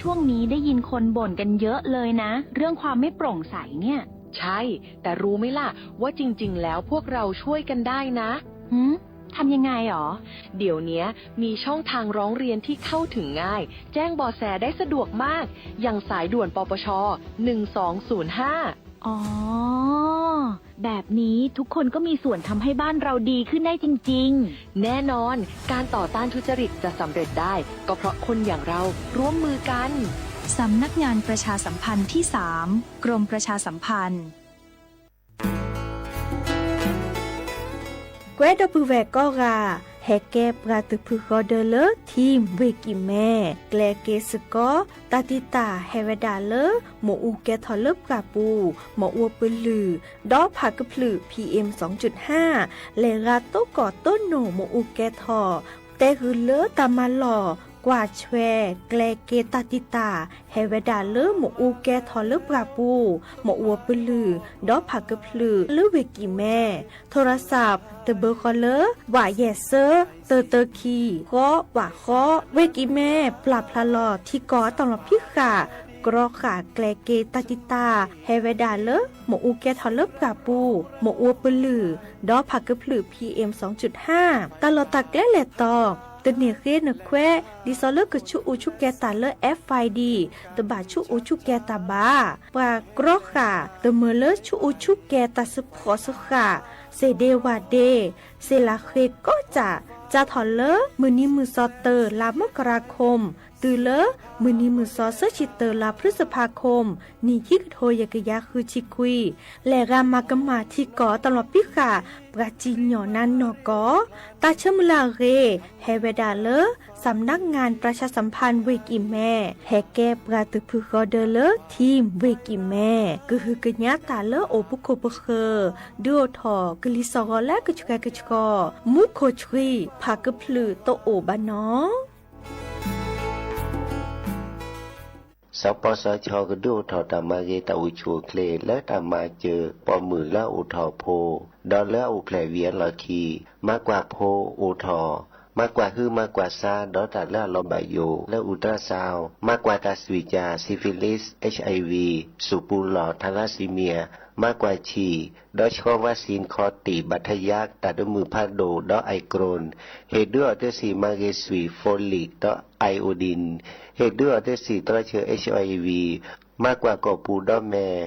ช่วงนี้ได้ยินคนบ่นกันเยอะเลยนะ เรื่องความไม่โปร่งใสเนี่ย ใช่ แต่รู้ไหมล่ะ ว่าจริงๆ แล้วพวกเราช่วยกันได้นะ หืม ทำยังไงหรอ เดี๋ยวเนี้ยมีช่องทางร้องเรียนที่เข้าถึงง่าย แจ้งเบาะแสได้สะดวกมาก อย่างสายด่วน ปปช หนึ่งสองศูนย์ห้า อ๋อ แบบนี้ทุกคนก็มีส่วนทำให้บ้านเราดีขึ้นได้จริงๆ แน่นอน การต่อต้านทุจริตจะสำเร็จได้ ก็เพราะคนอย่างเราร่วมมือกัน สำนักงานประชาสัมพันธ์ที่สาม กรมประชาสัมพันธ์ ကွဲဒီပုၢ်ဝဲၢ်ကိးဂၤ, ဟဲကဲပှၤသုးဖုဃီဒၢလၢ Team ဝ့ၢ်ကံၢ်မဲ, ကျဲက့ၤစ့ၢ်ကီး တၢ်တံာ်တာ်ဟဲဝဲဒၣ်လၢ မ့ၣ်အူကဲထီၣ်လၢပှၢ်ပူၤ, မ့ၣ်အူပလုၢ်, ဒီးဖးကဖျုး PM စူၤကၠုၢ်ဟၣ်, လဲၤဂၤတိကိၢ်တိနိၣ်မ့ၣ်အူကဲထီၣ်, တဲဂုာ်လၢတၢ်မၤလီၢ် ကွၢ်ဆွဲ ကျဲက့ၤတၢ်တံာ်တာ် ဟဲဝဲဒၣ်လၢမ့ၣ်အူကဲထီၣ်လၢပှၢ်ပူၤ, မ့ၣ်အူပလုၢ်, ဒီးဖးကဖျုးလၢဝ့ၢ်ကံၢ်မဲ, ထိရစး တဘၢဃီလၢ ဝးယဲၢ်စၢ တၢတၢခံ ဃီ ဝးဃီ, ဝ့ၢ်ကံၢ်မဲ ပျၢ်ဖျါလီၤထံကီၢ်တၢ်လီၢ်ဖံးဃာ် ကြီဃာ်ကျဲက့ၤတၢ်တံာ်တာ် ဟဲဝဲဒၣ်လၢ မ့ၣ်အူကဲထီၣ်လၢပှၢ်ပူၤ, မ့ၣ်အူပလုၢ်, ဒီးဖးကဖျုး PM စူၤကၠုၢ်ဟၣ်, တၢ်လီၢ်တၢ်ကျဲလဲၤတီၤ, တန့ၢ်ဃ့နခွဲး ဒ်သိးလၢကဆူးအူဆူၣ်ကဲၤတၢ်လၢ FID တဘၣ်ဆူးအူဆူၣ်ကဲၤတၢ်ဘၣ်. ပှၤကြီဃာ် တမၢလၢဆူးအူဆူၣ်ကဲၤတၢ်စ့ဖှီၣ်စ့ဃာ်, စ့ဒ့ဝးဒ့, စ့လးဃ့ကိးစၢ်, စးထီၣ်လၢ မုၢ်နံၤမုၢ်သီ တၢ လါမကရၤခိၣ် တုၤလၢ မုၢ်နံၤမုၢ်သီ သၢဆံတၢ လါဖျုစဖါခိၣ် နံၣ်ခံကထိယဲၢ်ကယၤဃုဆံခွံ, လဲၤဂၤမၤကမၣ်ထံကီၢ်တၢ်လီၢ်ဖံးဃာ် ပှၤစံၣ်ညီၣ်နါနီၢ်ကီၢ်, တၢ်ဆၢမုၢ်လၢ်အဂ့ၢ် ဟဲဝဲဒၣ်လၢ စးနးကၠၣ်ပြၤၡါစးဖၣ် ဝ့ၢ်ကံၢ်မဲ, ဟဲကဲပှၤသုးဖုဃီဒၢလၢ Team ဝ့ၢ်ကံၢ်မဲ, ကဟုကညးတၢ်လၢအိၣ်ဖှိၣ်ခိၣ်ပဃၢၤ, ဒုးအိၣ်ထီၣ်ကလံၤစိးဂီၤလၢကဆှဲကဆှီ, မူခိၣ်ဆှံ ဖးကဖျုးတအိၣ်ဘၣ်နီၣ်. စီၤပီစီၤဆၢ ကဒုးအိၣ်ထီၣ်တၢ်မၤဂ့ၤတၢ်အိၣ်ဆူၣ်အိၣ်ချ့ လၢတၢ်မၤစၢၤပိာ်မုၣ်လၢအအိၣ်ထီၣ်ဖိ, ဒီးလၢအအိၣ်ဖျဲၣ်ဝံၤအလီၢ်ခံ, မၤကွၢ်ဖိအိၣ်ထီၣ်, မၤကွၢ်ဟုမၤကွၢ်စါ ဒီးတၢ်လၢအလီၤဘၣ်ယိၣ်လၢ ultrasound, မၤကွၢ်တၢ်သွံၣ်ကၢ် syphilis, HIV, စူၣ်ပူၤလီၢ် thalassemia, မၤကွၢ်ဆံၣ်, ဒီးဆှီ vaccine ခီၣ်တံၢ် ဘၣ်ထယါ တၢ်ဒိးမုၢ်ဖးဒိၣ် ဒီး eye cream, ဟ့ၣ်ဒုးအီၤတ့ၢ်စံၣ်မၤဂ့ၤသွံၣ် folic ဒီး iodine, ဟ့ၣ်ဒုးအီၤတ့ၢ်စံၣ်တြီဆၢ HIV, မၤကွၢ်ကိာ်ပူၤဒီးမဲာ်,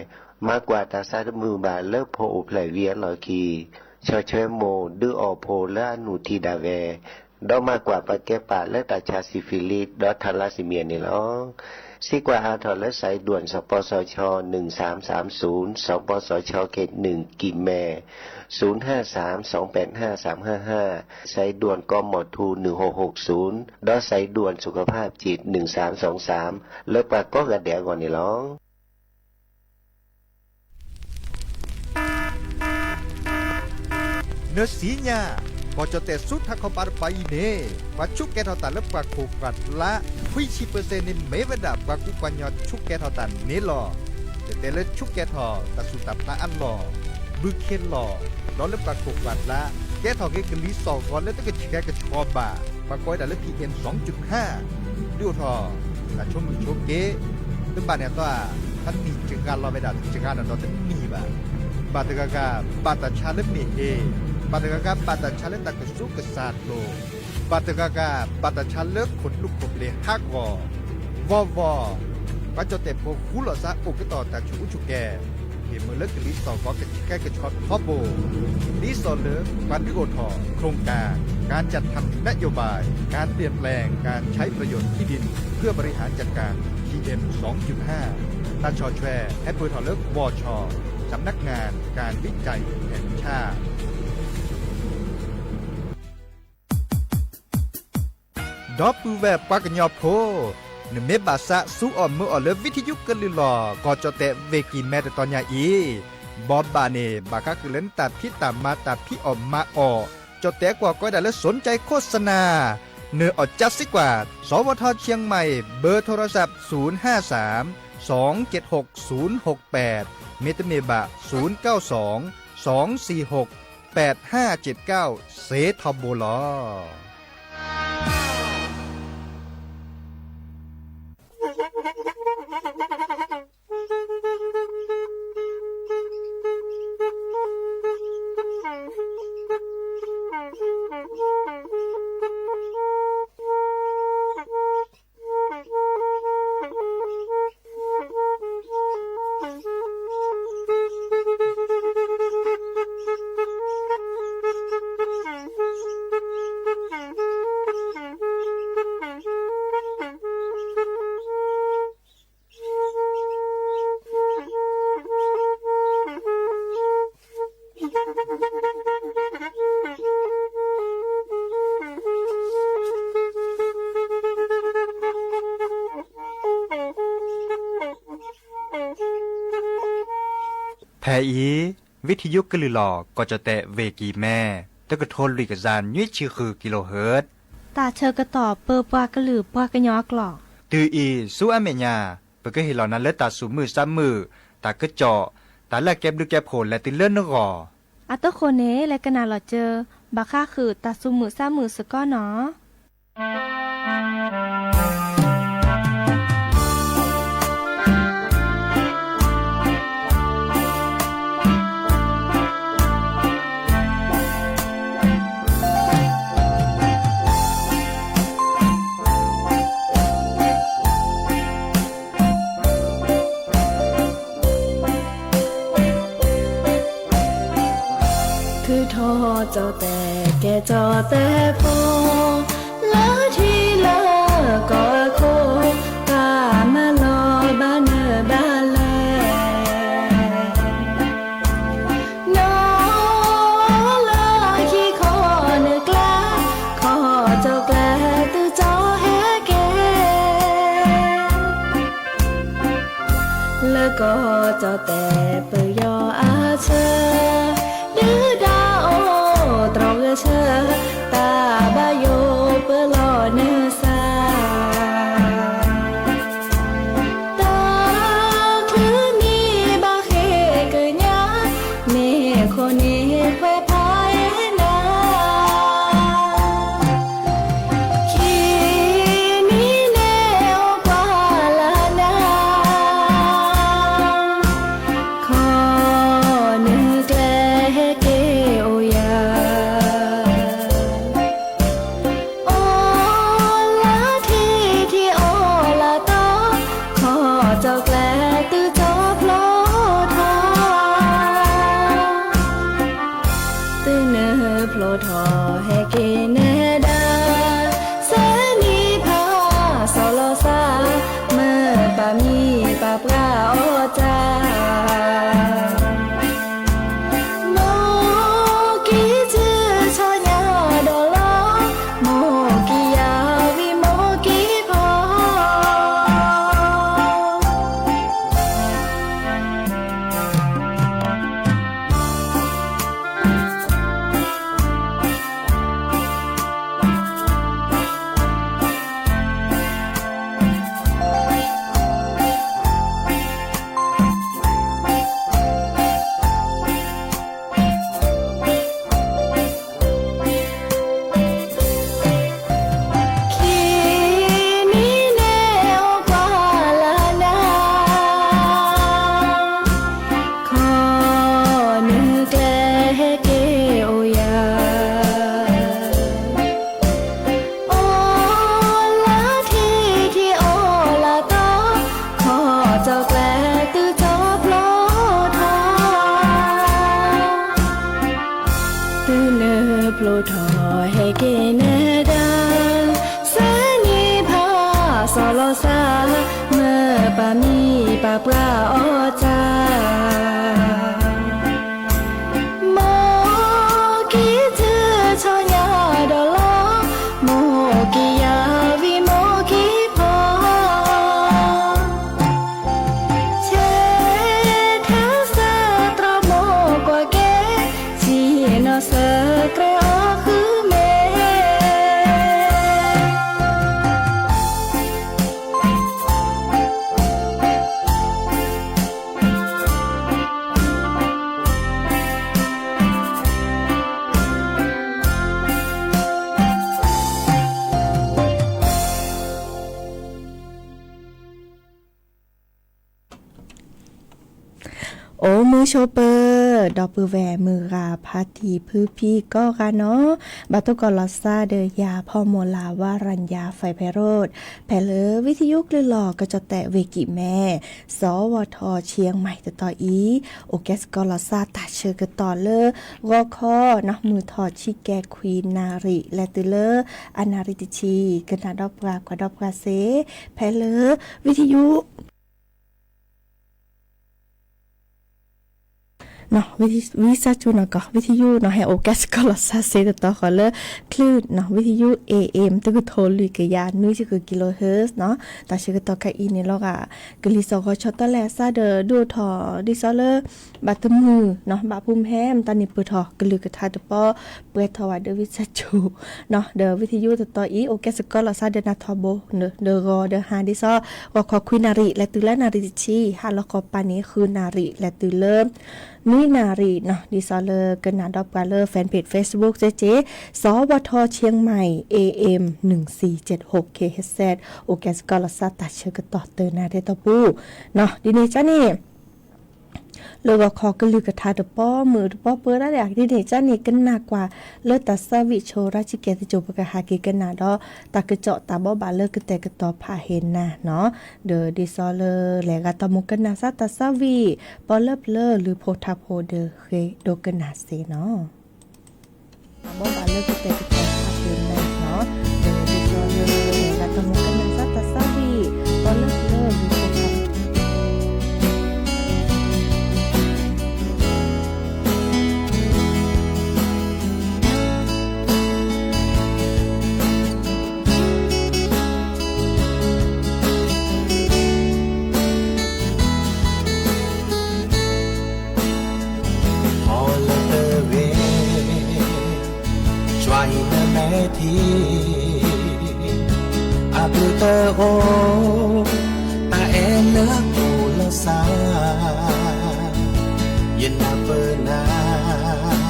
မၤကွၢ်တၢ်ဆါတမုာ်ဘၣ်လၢဖိအိၣ်ဖျဲၣ်ဝံၤအလီၢ်ခံ, ဆီၣ်ထွဲမိၢ် ဒုးအီၣ်ဖိလၢအနုၢ်ထံဒၣ်ဝဲ, ဒီးမၤကွၢ်ပာ်ကဲပာ်လၢတၢ်ဆါ syphilis ဒီး thalassemia န့ၣ်လီၤ. စံးကွၢ်အါထီၣ်လၢ စးဒွဲၣ် စီၤပီစီၤဆၢ နုၢ်သၢမ်သၢမ်သုၣ်, စီၤပီစီၤဆၢ ခ့ၣ်နုၢ် ကံၢ်မဲၢ်, သုၣ်ဟၣ်သၢမ် သွင်ပၠဲၣ်ၣ်ၼၣ် သၢမ်ႁႃႈႁႃႈ, စးဒွဲၣ် ကီမီၣ်ထူ နုၢ်ၸီၣ်ၸီၣ် ဒီးစးဒွဲၣ် သုးခဖၣ်စံၣ် နုၢ်သၢမ်သွင်သၢမ် လၢပှၤကိးဂၤဒဲးအဂီၢ်န့ၣ်လီၤ. နၢၤဆံညါ, ကီၢ်ကၠီၣ်တဲၣ်ဆူထးခီပၤတပၤအံၤန့ၣ် ပှၤဆူးကဲထီၣ်တၢ်လၢပှၢ်ခိၣ်ပှၢ်ကျါ ခွံဆံပၢၢ်စဲၣ်န့ၣ် မ့ၢ်ဝဲဒၣ်ပှၤကူပှၤကညီဆူးကဲထီၣ်တၢ်န့ၣ်လီၤ. တဲတဲလၢဆူးကဲထီၣ်တၢ်ဆူၣ်တၢ်ဖျါအလီၢ်, ဘုခ့လီၢ်, ဒီးလၢပှၢ်ခိၣ်ပှၢ်ကျါ ကဲထီၣ်က့ၤကလံၤစိးဂီၤလၢတကဆှဲကဆှီဘၣ်, ပှၤကိးဝဲဒၣ်လၢ PM စူၤကၠုၢ်ဟၣ်, ဒုးအိၣ်ထီၣ် တၢ်ဆိမိၣ်ဆိက့, တဘၣ်န့ၣ်အသီ, တနံၣ်စှၤလီၤဝဲဒၣ် တစှၤနီၣ်ဒီးတနံၣ်ဘၣ်. ဘၣ်တဂၤဂၤ ဘၣ်တၢ်ဆါလၢမ့ၢ်ဟ့, ဘၣ်တဂၤဂၤ ဘၣ်တၢ်ဆါလၢတၢ်ကစူးကစၢ်လိၤ, ဘၣ်တဂၤဂၤ ဘၣ်တၢ်ဆါလၢခိၣ်ဒူခိၣ်ဘျ့းဟးဂီၤ, ဂီၢ်ဂီၢ်, ပှၤကၠီၣ်တဲၣ်ဖိဃူလိာ်သးအိၣ်ကတီၢ်တၢ်ဆူးအူဆူၣ်ကဲၤ ဟ့ၣ်မုာ်လၢကလံၤစိးဂီၤကဆှဲကဆှီထီဘိ, ဒ်သိးလၢ ပှၤဒုးအိၣ်ထီၣ် โครงการ การจัดทำนโยบาย การเปลี่ยนแปลงการใช้ประโยชน์ที่ดินเพื่อบริหารจัดการ PM สองจุดห้า တၢ်ဆီၣ်ထွဲ ဟဲပၢၢ်ထီၣ်လၢ วช สำนักงานการวิจัยแห่งชาติ ဒီပုၢ်ဝဲၢ်ပှၤကညီဖိ, နမ့ၢ်ဘၣ်သးစူးအီၣ်မုာ်အီၣ်လၢ ဝံထယုကလုၢ်လီၢ် ကီၢ်ကၠီၣ်တဲၣ်ဝ့ၢ်ကံၢ်မဲတတီၤညါအံၤ, ဘီဘၣ်န့ၣ် ဘၣ်ဃးဃုာ်လၢနတၢ်ဖံးတၢ်မၤတၢ်ဖံးအီၣ်မၤအီၣ်, ကၠီၣ်တဲၣ်ကွီၢ်ကိးဝဲဒၣ်လၢ สนใจโฆษณา နၢၤအီၣ်ကၠါစ့ၢ်ကီး, สวท เชียงใหม่ เบอร์โทรศัพท์ ศูนย์ห้าสาม สองเจ็ดหก ศูนย์หกแปด မ့တမ့ၢ်ဘၣ် ศูนย์เก้าสอง สองสี่หก แปดห้าเจ็ดเก้า စ့ထီဘိလီၤ. ဖဲအံၤ ဝံထံယိကလုာ်လီၤ ကီၢ်ကၠီၣ်တဲၣ် ဝ့ၢ်ကံၢ်မဲ တကထိလွံၢ်ကယၤနွံဆံဃုကံလိဟၢၣ် တၢ်ဆၢကတီၢ်ပၢပှၤကလုာ်ပှၤကညီအကျိာ် တုၤအံၤဆူအမဲာ်ညါ ပကဟ့ၣ်လီၤနၤလၢတၢ်သူၣ်မုာ်သးမုာ် တၢ်ကစီၣ် တၢ်လၢအကဲဘျုးကဲဖှိၣ်လဲၤတုၤလၢနဂီၢ် အတဃိန့ၣ် လဲၤကနၣ်လီၤစၢၤ ဘၣ်ဃးဃုာ်တၢ်သူၣ်မုာ်သးမုာ်စ့ၢ်ကီးနီၤ. ထုးထီၣ်ကၠီၣ်တဲၣ်ကဲကၠီၣ်တဲၣ်ဖိ လၢထံလၢကီၢ်အခိၣ် ပာ်မၤလီၤဘၣ်နၢၤဘၣ်လဲၣ် နီၢ်လၢခံခီနုာ်ကျါ ခီၣ်ကၠီၣ်ကျဲသုကၠီၣ်ဟဲက့ၤ လၢကီၢ်ကၠီၣ်တဲၣ်ပယီၤအဆၢ ဒုၣ်ဒါအိၣ်တြီဂဲၤဆၢ တၢ်ဘၣ်ယိၣ်ပၢလီၤနၢၤစၢ် တၢ်ချုးမံဘၣ်ဃ့ကညး မ့ၢ်ခိၣ်န့ၢ်ခွဲးဖးအ့ၣ်နၤ ခံနံၤန့ၣ်အိၣ်ကွၢ်လၢနၤ ခီၣ်နုာ်ကျဲဟဲက့ၤအိၣ်ယၤ အိၣ်လၢထံထံအိၣ်လၢတီ ခီၣ်ကၠီၣ်ကျဲသုကၠီၣ်ဖျိထီ သုနုာ်ဖျိထီၣ်ဟဲက့ၤနဲဒၣ် စဲနံၤဖးစီၤလီၤစၢ် မၢပာ်မံပာ်ပှၢ်အီၣ်တၢ် မိၢ်ကံၢ်စုဆီညါဒီးလီၤ မိၢ်ကံၢ်ယၤဝံၤမိၢ်ကံၢ်ဖီ ခံနံၤန့ၣ်အိၣ်ကွၢ်လၢနၤ ခီၣ်နုာ်ကျဲဟဲက့ၤအိၣ်ယၤ အိၣ်လၢထံထံအိၣ်လၢတီ ခီၣ်ကၠီၣ်ကျဲသုကၠီၣ်ဖျိထီ သုနုာ်ဖျိထီၣ်ဟဲက့ၤနဲဒၣ် စဲနံၤဖးစီၤလီၤစၢ် မၢပာ်မံပာ်ပှၢ်အီၣ်တၢ် မိၢ်ကံၢ်စုဆီညါဒီးလီၤ မိၢ်ကံၢ်ယၤဝံၤမိၢ်ကံၢ်ဖီ ဆဲးထဲဆဲးတြီမိၢ်ကွၢ်က့ၤ ဆံးနီၢ်ဆၢကြၢးအီၤဃုမ့ၢ် ဆိပၢၤ ဒီပုၢ်ဝဲၢ်မုၢ်ဂၤဖါတံၢ်ဖုဖံကိးဂၤနီၤ, ဘၣ်တိၢ်ကီးလီၤစၢ်ဒီးယၤဖီမိၢ်လၢ် ဝါရၤညါ ဖဲဖဲရိၣ် ဖဲလၢဝံသယုကလုၢ်လီၤကစီၣ်တဲာ်ဝ့ၢ်ကံၣ်မဲ စီၤဝီၤထီၣ်ဆံမံၤတတီၤအံၤ အိၣ်ကဲစ့ၢ်ကီးလီၤစၢ်တၢ်ဆၢကတီၢ်လၢ ဂီၤခီနီၢ်မုၢ်ထီၣ်ဆံကဲခွံနၣ်ရံၣ် လဲၤတုၤလၢအနၣ်ရံၣ်တဆံ ကနၣ်ဒီးပှၤကွၢ်ဒီးပှၤစ့ၢ် ဖဲလၢဝံသယု ဝံစၢ်ကၠိနီၢ်ကီၢ် ဝံသယုနီၢ် ဟဲအိၣ်ကဲစ့ၢ်ကီးလီၤစၢ်စ့ၢ်တတီၤဃီလၢ ချုးနီၢ် ဝံသယု A M တကထိလွံၢ်ကယၤနွံဆံဃု kilohertz နီၢ်, တၢ်ဆၢကတီၢ်ခဲအံၤန့ၣ်လီၤဂာ် ကလံၤစိးဂီၤဆီတလဲအစၢ်ဒီး ဒုးအိၣ်ထီၣ်ဒ်သိးလၢ ဘၣ်တမုာ်နီၢ် ဘၣ်ဖုးမဟဲ မတၤန့ၣ်ပၢၢ်ထီၣ်ကလုၢ်ကထါတပီ ပှဲၤထီၣ်ဝဲဒီးဝံစၢ်ကၠိ နီၢ် ဒီးဝံသယုတတီၤအံၤ အိၣ်ကဲစ့ၢ်ကီးလီၤစၢ်ဒီးနၢ်ထီၣ်ဘိ ဒီးဂီၤဒီးဟါဒ်သိး ဂီၤခီခွံနၣ်ရံၣ် လဲၤတုၤလၢနၣ်ရံၣ်တဆံ ဟါလီၤခီပၤန့ၣ် ဃုနၣ်ရံၣ် လဲၤတုၤလၢ နွံနၣ်ရံၣ်နီၢ် ဒ်သိးလၢကနၣ်ဒီးပှၤလၢ fanpage Facebook စ့ၢ်ကီး စီၤဝီၤထီၣ်ဆံမံၤ A M နွံဆံကၠဲးဟိး kilohertz အိၣ်ကဲစ့ၢ်ကီးလီၤစၢ်တၢ်ဆၢကတီၢ်တနၣ်ရံၣ်တီၢ်ပူၤ နီၢ် ဒ်န့ၣ်ကန့ၣ် လၢဂီၤခီကလုၢ်ကထါတပီ မုာ်တပီပၢဒၣ်လဲာ် ဒ်န့ၣ်ကန့ၣ် ကနၣ်ကွၢ်လၢတၢ်ဆၢဝံၣ်ဆိရၣ်ဆံကဲသကိး ပကဟးက့ၤကနၣ်ဒီး တၢ်ကစီၣ်တၢ်ဘိးဘၣ်လၢကတဲာ်ကတီၤဖးဟ့ၣ်နၤနီၢ် ဒီးဒ်သိးလၢလဲၤဂၤတၢ်မူကနၣ်စၢ်တၢ်ဆၢဝံၣ် ပီလၢပျၢၤလုၢ်ဖိထါဖိဒီးဃ့ဒိကနၣ်စ့ၢ်နီၢ် တၢ်ဘိးဘၣ်လၢကတဲာ်ကတီၤဖးဟ့ၣ်နၤနီၢ် ဒီးဒ်သိးလၢလဲၤဂၤတၢ်မူကနၣ်စၢ်တၢ်ဆၢဝံၣ် ပီလၢပျၢၤလုၢ်ဖိထါဖိ ဟီၣ်လၢတဂ့ၤ ကွၢ်အံၤနမဲာ်ထံ အဘျုးတအိၣ် တၢ်အဲၣ်လၢကိၢ်လီၤစၢ် ယနၢ်ပၢၢ်နၤ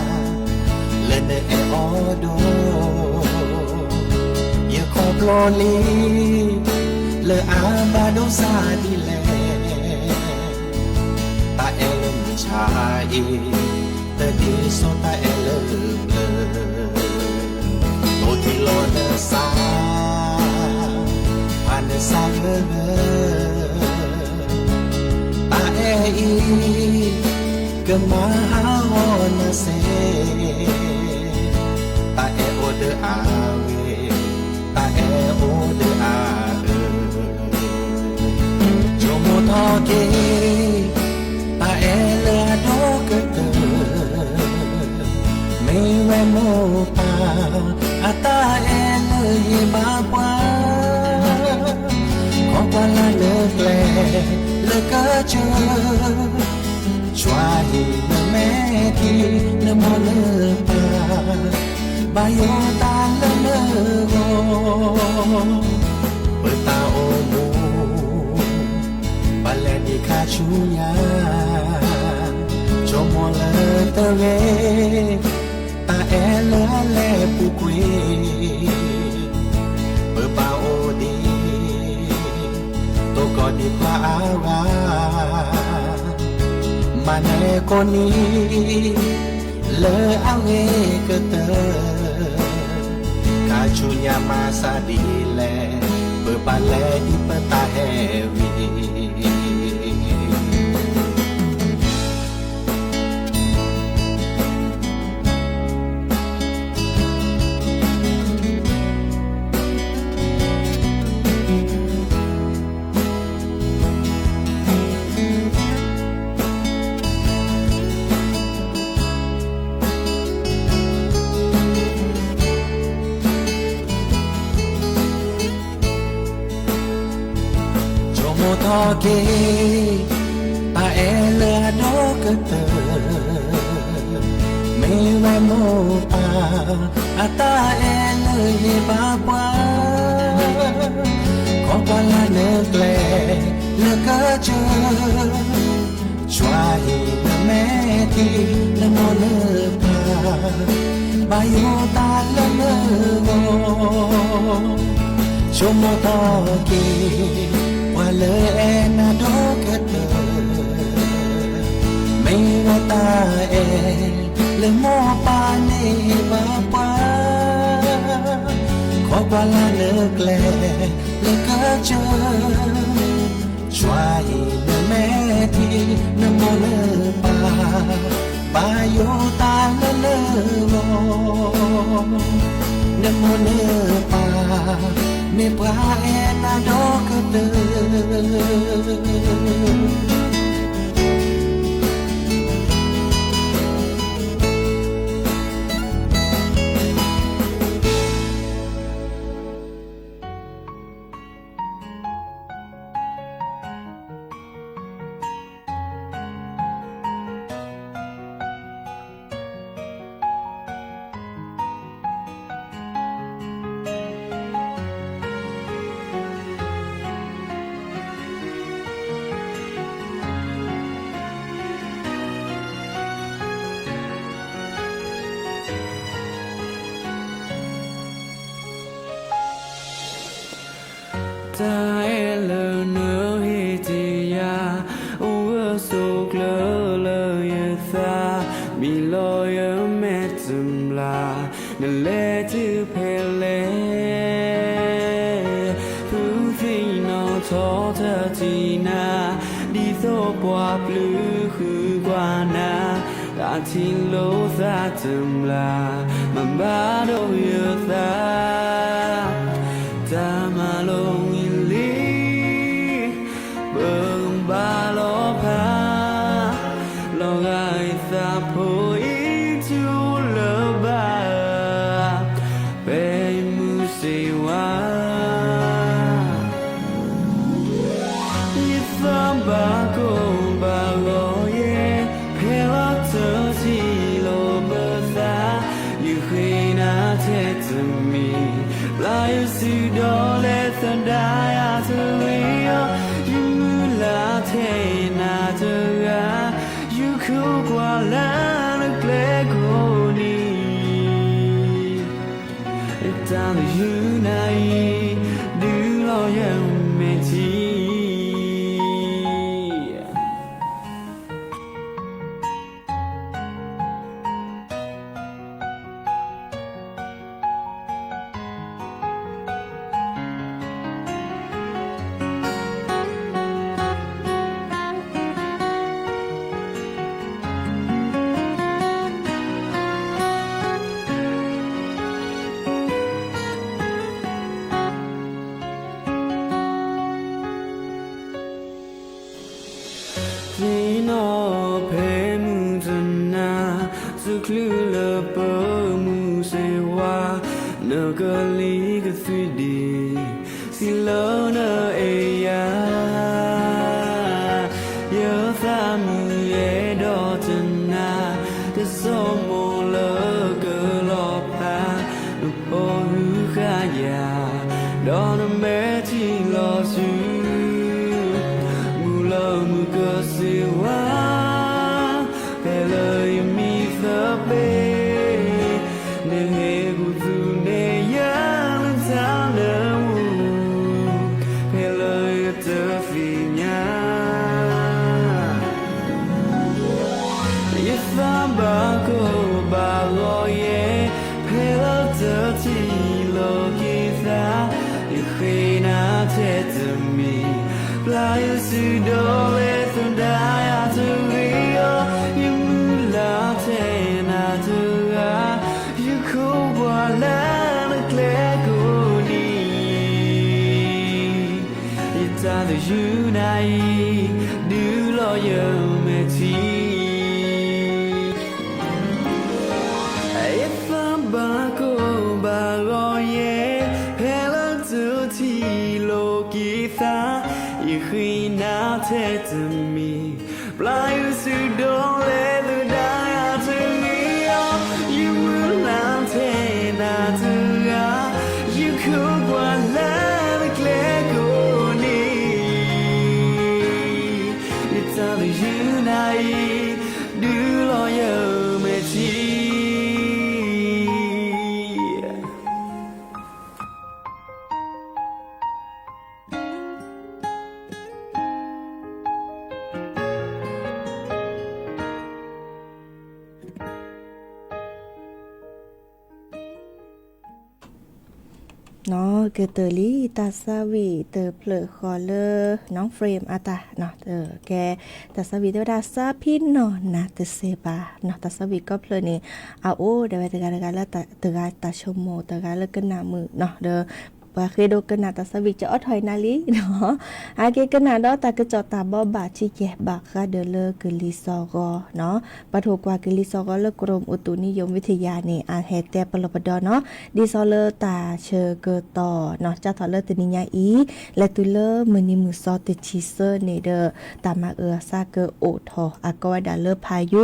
လၢနအဲၣ်အီၤဒိၣ် ယခီဖျိလံ လၢအဘၣ်ဒိစၢ်ဒ်လဲၣ် တၢ်အဲၣ်လၢမုၢ်ဆါအံၤ တဒ်သိးတၢ်အဲၣ်လၢပျၢၤ အိၣ်ထံလီၤနစၢ် ဖးနစၢ်ဂၢၢ်ဂၢၢ် တၢ်အဲၣ်အံၤ ကမၤဟးဂီၤနၤစ့ၢ် တၢ်အဲၣ်အိၣ်ဒီးအဂ့ၤ တၢ်အဲၣ်အိၣ်ဒီးအအၢ ဆိကမိၣ်ထီၣ်က့ၤ တၢ်အဲၣ်လၢအဒိၣ်ကတၢၢ် မ့ၢ်ဝဲမိၢ်ပၢ် အတၢ်အဲၣ်လၢယဘၣ်ပှၤ ခီပှၤလၢနကျဲ လၢကစၢၢ် ကွၢ်အံၤနမဲာ်ထံ နမိၢ်နပၢ် ဘၣ်ယိၣ်တၢ်လၢနဂီၢ် ပတၢ်အိၣ်မူ ပလဲၤဒံးခါဆူညါ ဆိကမိၣ်လၢတဂ့ၤ တၢ်အဲၣ်လၢအလဲၤပူၤကွံာ် ပဘၣ်အိၣ်ဒံး တိၢ်ကီၢ်ဒံးပှၤအါဂၤ မၤနၢၤကိးနံၤ လၢအဂ့ၤကတၢၢ် ခါဆူညါမၤစၢ်ဒ်လဲၣ် ပဘၣ်လဲၤဒံးပတၢ်ဟဲဝံၤ ဆိကမိၣ်ထီၣ်က့ၤ တၢ်အဲၣ်လၢအဒိၣ်ကတၢၢ် မ့ၢ်ဝဲမိၢ်ပၢ် အတၢ်အဲၣ်လၢယဘၣ်ပှၤ ခီပှၤလၢနကျဲ လၢကစၢၢ် ကွၢ်အံၤနမဲာ်ထံ နမိၢ်နပၢ် ဘၣ်ယိၣ်တၢ်လၢနဂီၢ် ဆိကမိၣ်ထီၣ်က့ၤ ပှၤလၢအဲၣ်နၤဒိၣ်ကတၢၢ် မ့ၢ် မ့ၢ်ဝဲတၢ်အဲၣ်လၢမိၢ်ပၢ်န့ၢ်ဘၣ်ပှၤ, ခိးကွၢ်လၢ်လၢကျဲလၢကစၢၢ်, ကွၢ်အံၤနမဲာ်ထံ နမိၢ်နပၢ် ဘၣ်ယိၣ်သးလၢလၢဂီၢ်, နမိၢ်နပၢ် မ့ၢ်ပှၤအဲၣ်နၤဒီးကတၢၢ်. တၢ်အဲၣ်လၢနဟ့ၣ်တ့ၢ်ယၤ, အိၣ်ဝဲဆိးကျၢၤလၢယသး, မံလီၤယမဲာ်တမျၢ်, နလဲၤတုၤဖဲလဲၣ်, ဖုသ့ၣ်နီၣ်ထီၣ်တၢ်ထံၣ်နၤ, ဒ်သိးပှၤပျုၤဃုကွၢ်နၤ, တၢ်ထံၣ်လိာ်သးတမျၢ်, မၤဘၣ်ဒိယသး တၢ်မၤလိဝံၤလံ, ပကဘၣ်လီၤဖး, လီၤဂာ်ယသးဖိအံၤထူလၢဘၣ်, ဖဲယမုၢ်စ့ဝါ ယသးဘၣ်ကိၢ်ဘၣ်ဂီၤယဲ, ဖဲလီၤတၢ်ထံၣ်လိာ်ပသး, ယဃ့နၤထဲတမံၤ, ပျၢ်ယစုဒီးလဲၤသဒၣ်ယၤတဂ့ၤအီၤ, ယမုၢ်လၢ်ထဲနၤတဂၤ, ယခိးကွၢ်လၢနကျဲကိးနံၤ တၢ်သယုၢ်နၤအံၤ ဒုးလီၤယမဲာ်ထံ သ့ၣ်နီၣ်ဖဲမုၢ်တနၤ, တချုးလၢပမုၢ်စ့ဝါ, နကလံၤကသွံဒံး, စံးလၢနအဲၣ်ယၤ ယသးမုာ်ယဲဒီးတနၤ, တစိမိၤလၢကလီၤဖး, နဖိဟုဃာ်ယၤ, ဒီးနမဲာ်ထံလီၤဆူ, မုၢ်လၢမုၢ်ကစ့ဝါ, ဖဲလၢယမံသပ့ၤ, နဟ့ၣ်ကူၣ်သူန့ၢ်ယၤလၢတၢ်နၢမူ, ဖဲလၢယတသ့ၣ်ညါ ယသးဘၣ်ကိၢ်ဘၣ်ဂီၤယဲ, ဖဲလီၤတၢ်ထံၣ်လိာ်က့ၤသး, ယဃ့နၤထဲတမံၤ, ပျၢ်ယစုဒီးလဲၤသဒၣ်ယၤတဂ့ၤအီၤ, ယမုၢ်လၢ်ထဲနၤတဂၤ, ယခိးကွၢ်လၢနကျဲကိးနံၤ ယတၢ်သယုၢ်နၤအံၤ ဒုးလီၤယမဲာ်ထံ, ယသးဘၣ်ကိၢ်ဘၣ်ဂီၤယဲ, ဖဲလီၤတၢ်ထံၣ်လိာ်က့ၤသး, ယဃ့နၤထဲတမံၤ, ပျၢ်ယစုဒီးလဲၤသဒၣ်ယၤတဂ့ၤအီၤ, ယမုၢ်လၢ်ထဲနၤတဂၤ, ယခိးကွၢ်လၢနကျဲကိးနံၤ, ယတၢ်သယုၢ်နၤအံၤ ဒုးလီၤယမဲာ်ထံ ယသးဘၣ်ကိၢ်ဘၣ်ဂီၤယဲ, ဖဲလီၤတၢ်ထံၣ်လိာ်က့ၤသး, ယဃ့နၤထဲတမံၤ, ပျၢ်ယစုဒီးလဲၤသဒၣ်ယၤတဂ့ၤအီၤ, ယမုၢ်လၢ်ထဲနၤတဂၤ, ယခိးကွၢ်လၢနကျဲကိးနံၤ, ယတၢ်သယုၢ်နၤအံၤ ဒုးလီၤယမဲာ်ထံ နီၣ်ကတၢၢ်လံ တၢ်သးဝံၣ်တဖျၢၣ်ဃီလၢ နီၣ် frame အတၢ် ကဲ တၢ်သးဝံၣ်တဲဝဲဒၣ် သးဖံနီၢ်နၤတစဲးဘၣ်နီၣ် တၢ်သးဝံၣ်ကီၢ်ဖျၢၣ်န့ၣ် အအိၣ်ဒၣ်ဝဲတဂၤတဂၤလၢတဂၤတၢ်ဆိကမိၣ် တဂၤလၢကနၣ်မုာ်နီၣ် ဒီး ပှၤဃ့ဒိကနၣ်တၢ်သးဝံၣ်ကအိးထီၣ်အံၤနၤလံနီၣ် အါက့ကနၣ်ဒီးတၢ်ကစီၣ်တၢ်ဘိးဘၣ်ဆံးကဲဘၣ်ဃးဒီးလၢကလံၤစီၤဂီၤနီၣ် ပှၤထိၣ်ကွၢ်ကလံၤစီၤဂီၤလၢ กรมอุตุนิยมวิทยา န့ၣ် အဟဲတဲပလီၢ်ပဒီနီၣ် ဒ်သိးလၢတၢ်ဆၢကတီၢ်နီၣ် ကၢ်ထီၣ်လၢတနံၤညါအံၤ လဲၤတုၤလၢမုၢ်နံၤမုၢ်သီတဆံသၢန့ၣ်ဒီး တၢ်မၤအၢအသးကအိၣ်ထီၣ် အကိးဝဲဒၣ်လၢ พายุ